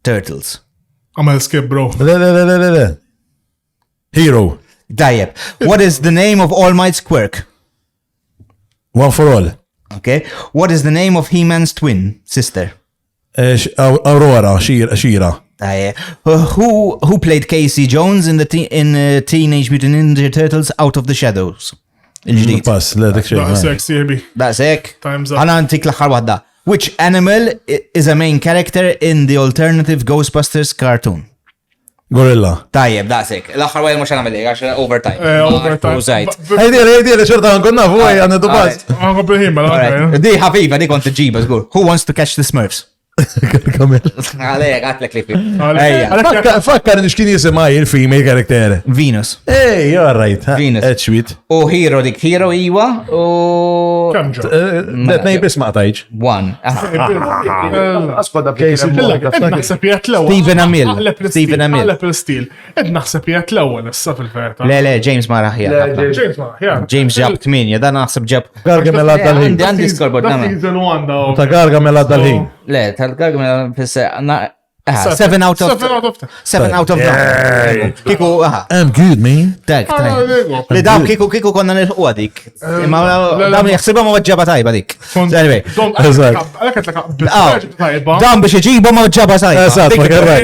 Turtles. Għamel skip, bro. Le, le, le, le, le, le. Hero. Tajjeb. What is the name of All Might's quirk? One for all. Okay. What is the name of He-Man's twin sister? Eh, Aurora, Shira. Tajjeb. Who played Casey Jones in the in Teenage Mutant Ninja Turtles Out of the Shadows? Il-ġdid. Pass, le, dik xejn. Daqshekk, sieħbi. Daqshekk. Time's up. Ħana ntik l-aħħar waħda. Which animal is a main character in the alternative Ghostbusters cartoon? Gorilla. Tajjeb, daqshekk. L-aħħar waħda mhux nagħmel għax overtime. Eh, overtime. Użajt. Ejdi, ejdi, xorta għankun nafu, ej, għandu pass. Għanku bil-ħin, mela. Alright. Di ħafifa, di kont ġiba, żgur. Who wants to catch the Smurfs? Kamil. Għalek, għatlek li fi. Ejja. Fakkar nix kien jisimaj il-female character. Venus. Ej, all right. Venus. Eċwit. U Hero dik Hero iwa u. Kemm ġo? Let nej bis ma qtajġ. One. Askodda Naħseb jgħat l-ewwel. Stephen Amell. Stephen Amell. Aqleb il-stil. Ed naħseb jgħat l-ewwel issa fil-verità. Le, le, James ma raħja. James ma raħja. James ġab 8, dan naħseb ġab. Gargamel għadda l-ħin. Għandi scoreboard. Season 1 da. Ta' Gargamel għadda l-ħin. Le, tal-Gargamel fisse. 7 out of 7 out of 10. 7 out of 10. Kiku, aha. I'm good, man. Dak, Li daw kiku kiku konna nilħu dik. Imma dawn jaħsibha ma ġaba tajba dik. Anyway. Dawn biex iġibu ma ġaba tajba. Eżatt, ma kerraj.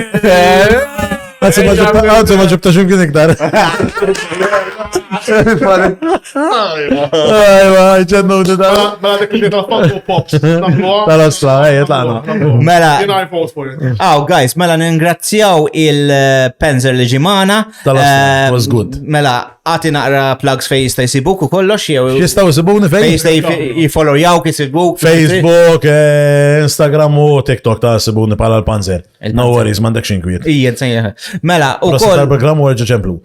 Għazzi ma ġibta ximkien iktar. Ajwa, ġennu da. Mela dik li tal-Funko Pops. Tal-osla, ejja, tlaqna. Mela. Jena I vote for it. Aw, guys, mela ningrazzjaw il-Penzer li ġimana. Tal-osla, was good. Mela, għati naqra plugs fej jista' jsibuk u kollox jew. Jistgħu jsibuni fej? Jista' jifollowjawk, jsibuk. Facebook, eh, Instagram u TikTok ta' sibuni pala l-Panzer. No worries, m'għandek xinkwiet. Ija, nsejja. Mela, u koll. Tal-programm u erġa' ċemplu.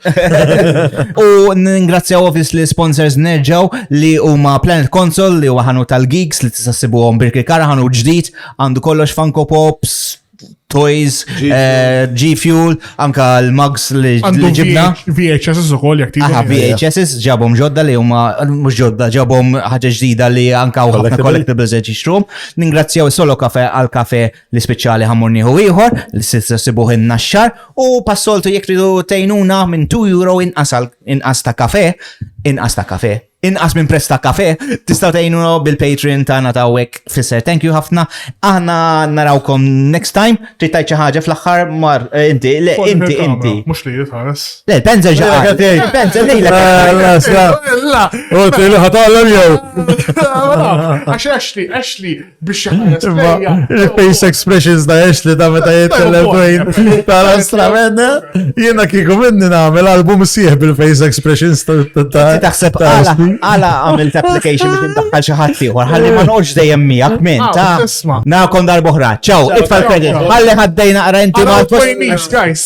U ningrazzjaw obviously sponsors nerġaw li huma Planet Console li huwa ħanu tal-geeks li tista' ssibuhom Birkirkara ħanu ġdid għandu kollox Funko Pops, Toys, G-Fuel, eh, anka l-mugs li ġibna. VHS ukoll jekk Aha, VHS ġabhom ġodda li huma mhux ġodda, ġabhom ħaġa ġdida li anka u ħafna collectibles qed jixtruhom. Ningrazzjaw Solo Cafe għal kafe li speċjali ħammur nieħu ieħor li s'issa sibuh in-naxxar u passoltu jekk tridu tgħinuna minn 2 euro inqas ta' kafe, inqas ta' kafe inqas minn prezz ta' kafe, tistgħu tgħinuna bil-Patreon tagħna ta' hawnhekk fisser. Thank you ħafna. Aħna narawkom next time. Trid tgħid xi ħaġa fl-aħħar mar eh, inti, le inti inti. Mhux li jitħares. Le, Penzer ġa. Penzer lejlek. La, U li ħatallem jew. Għax Ashley, Ashley biex jħares. Il-face expressions ta' Ashley ta' meta jitkellem dwejn tal-astrament. Jiena kieku minni nagħmel album sieħ bil-face expressions ta' Taħseb għala għamilt application biex indaħħal xi ħadd ieħor, ħalli ma noqgħodx dejjem miegħek minn ta' Nakom darb'oħra. Ciao, itfa' l-credit. Ħalli ħaddejna qra inti ma' guys.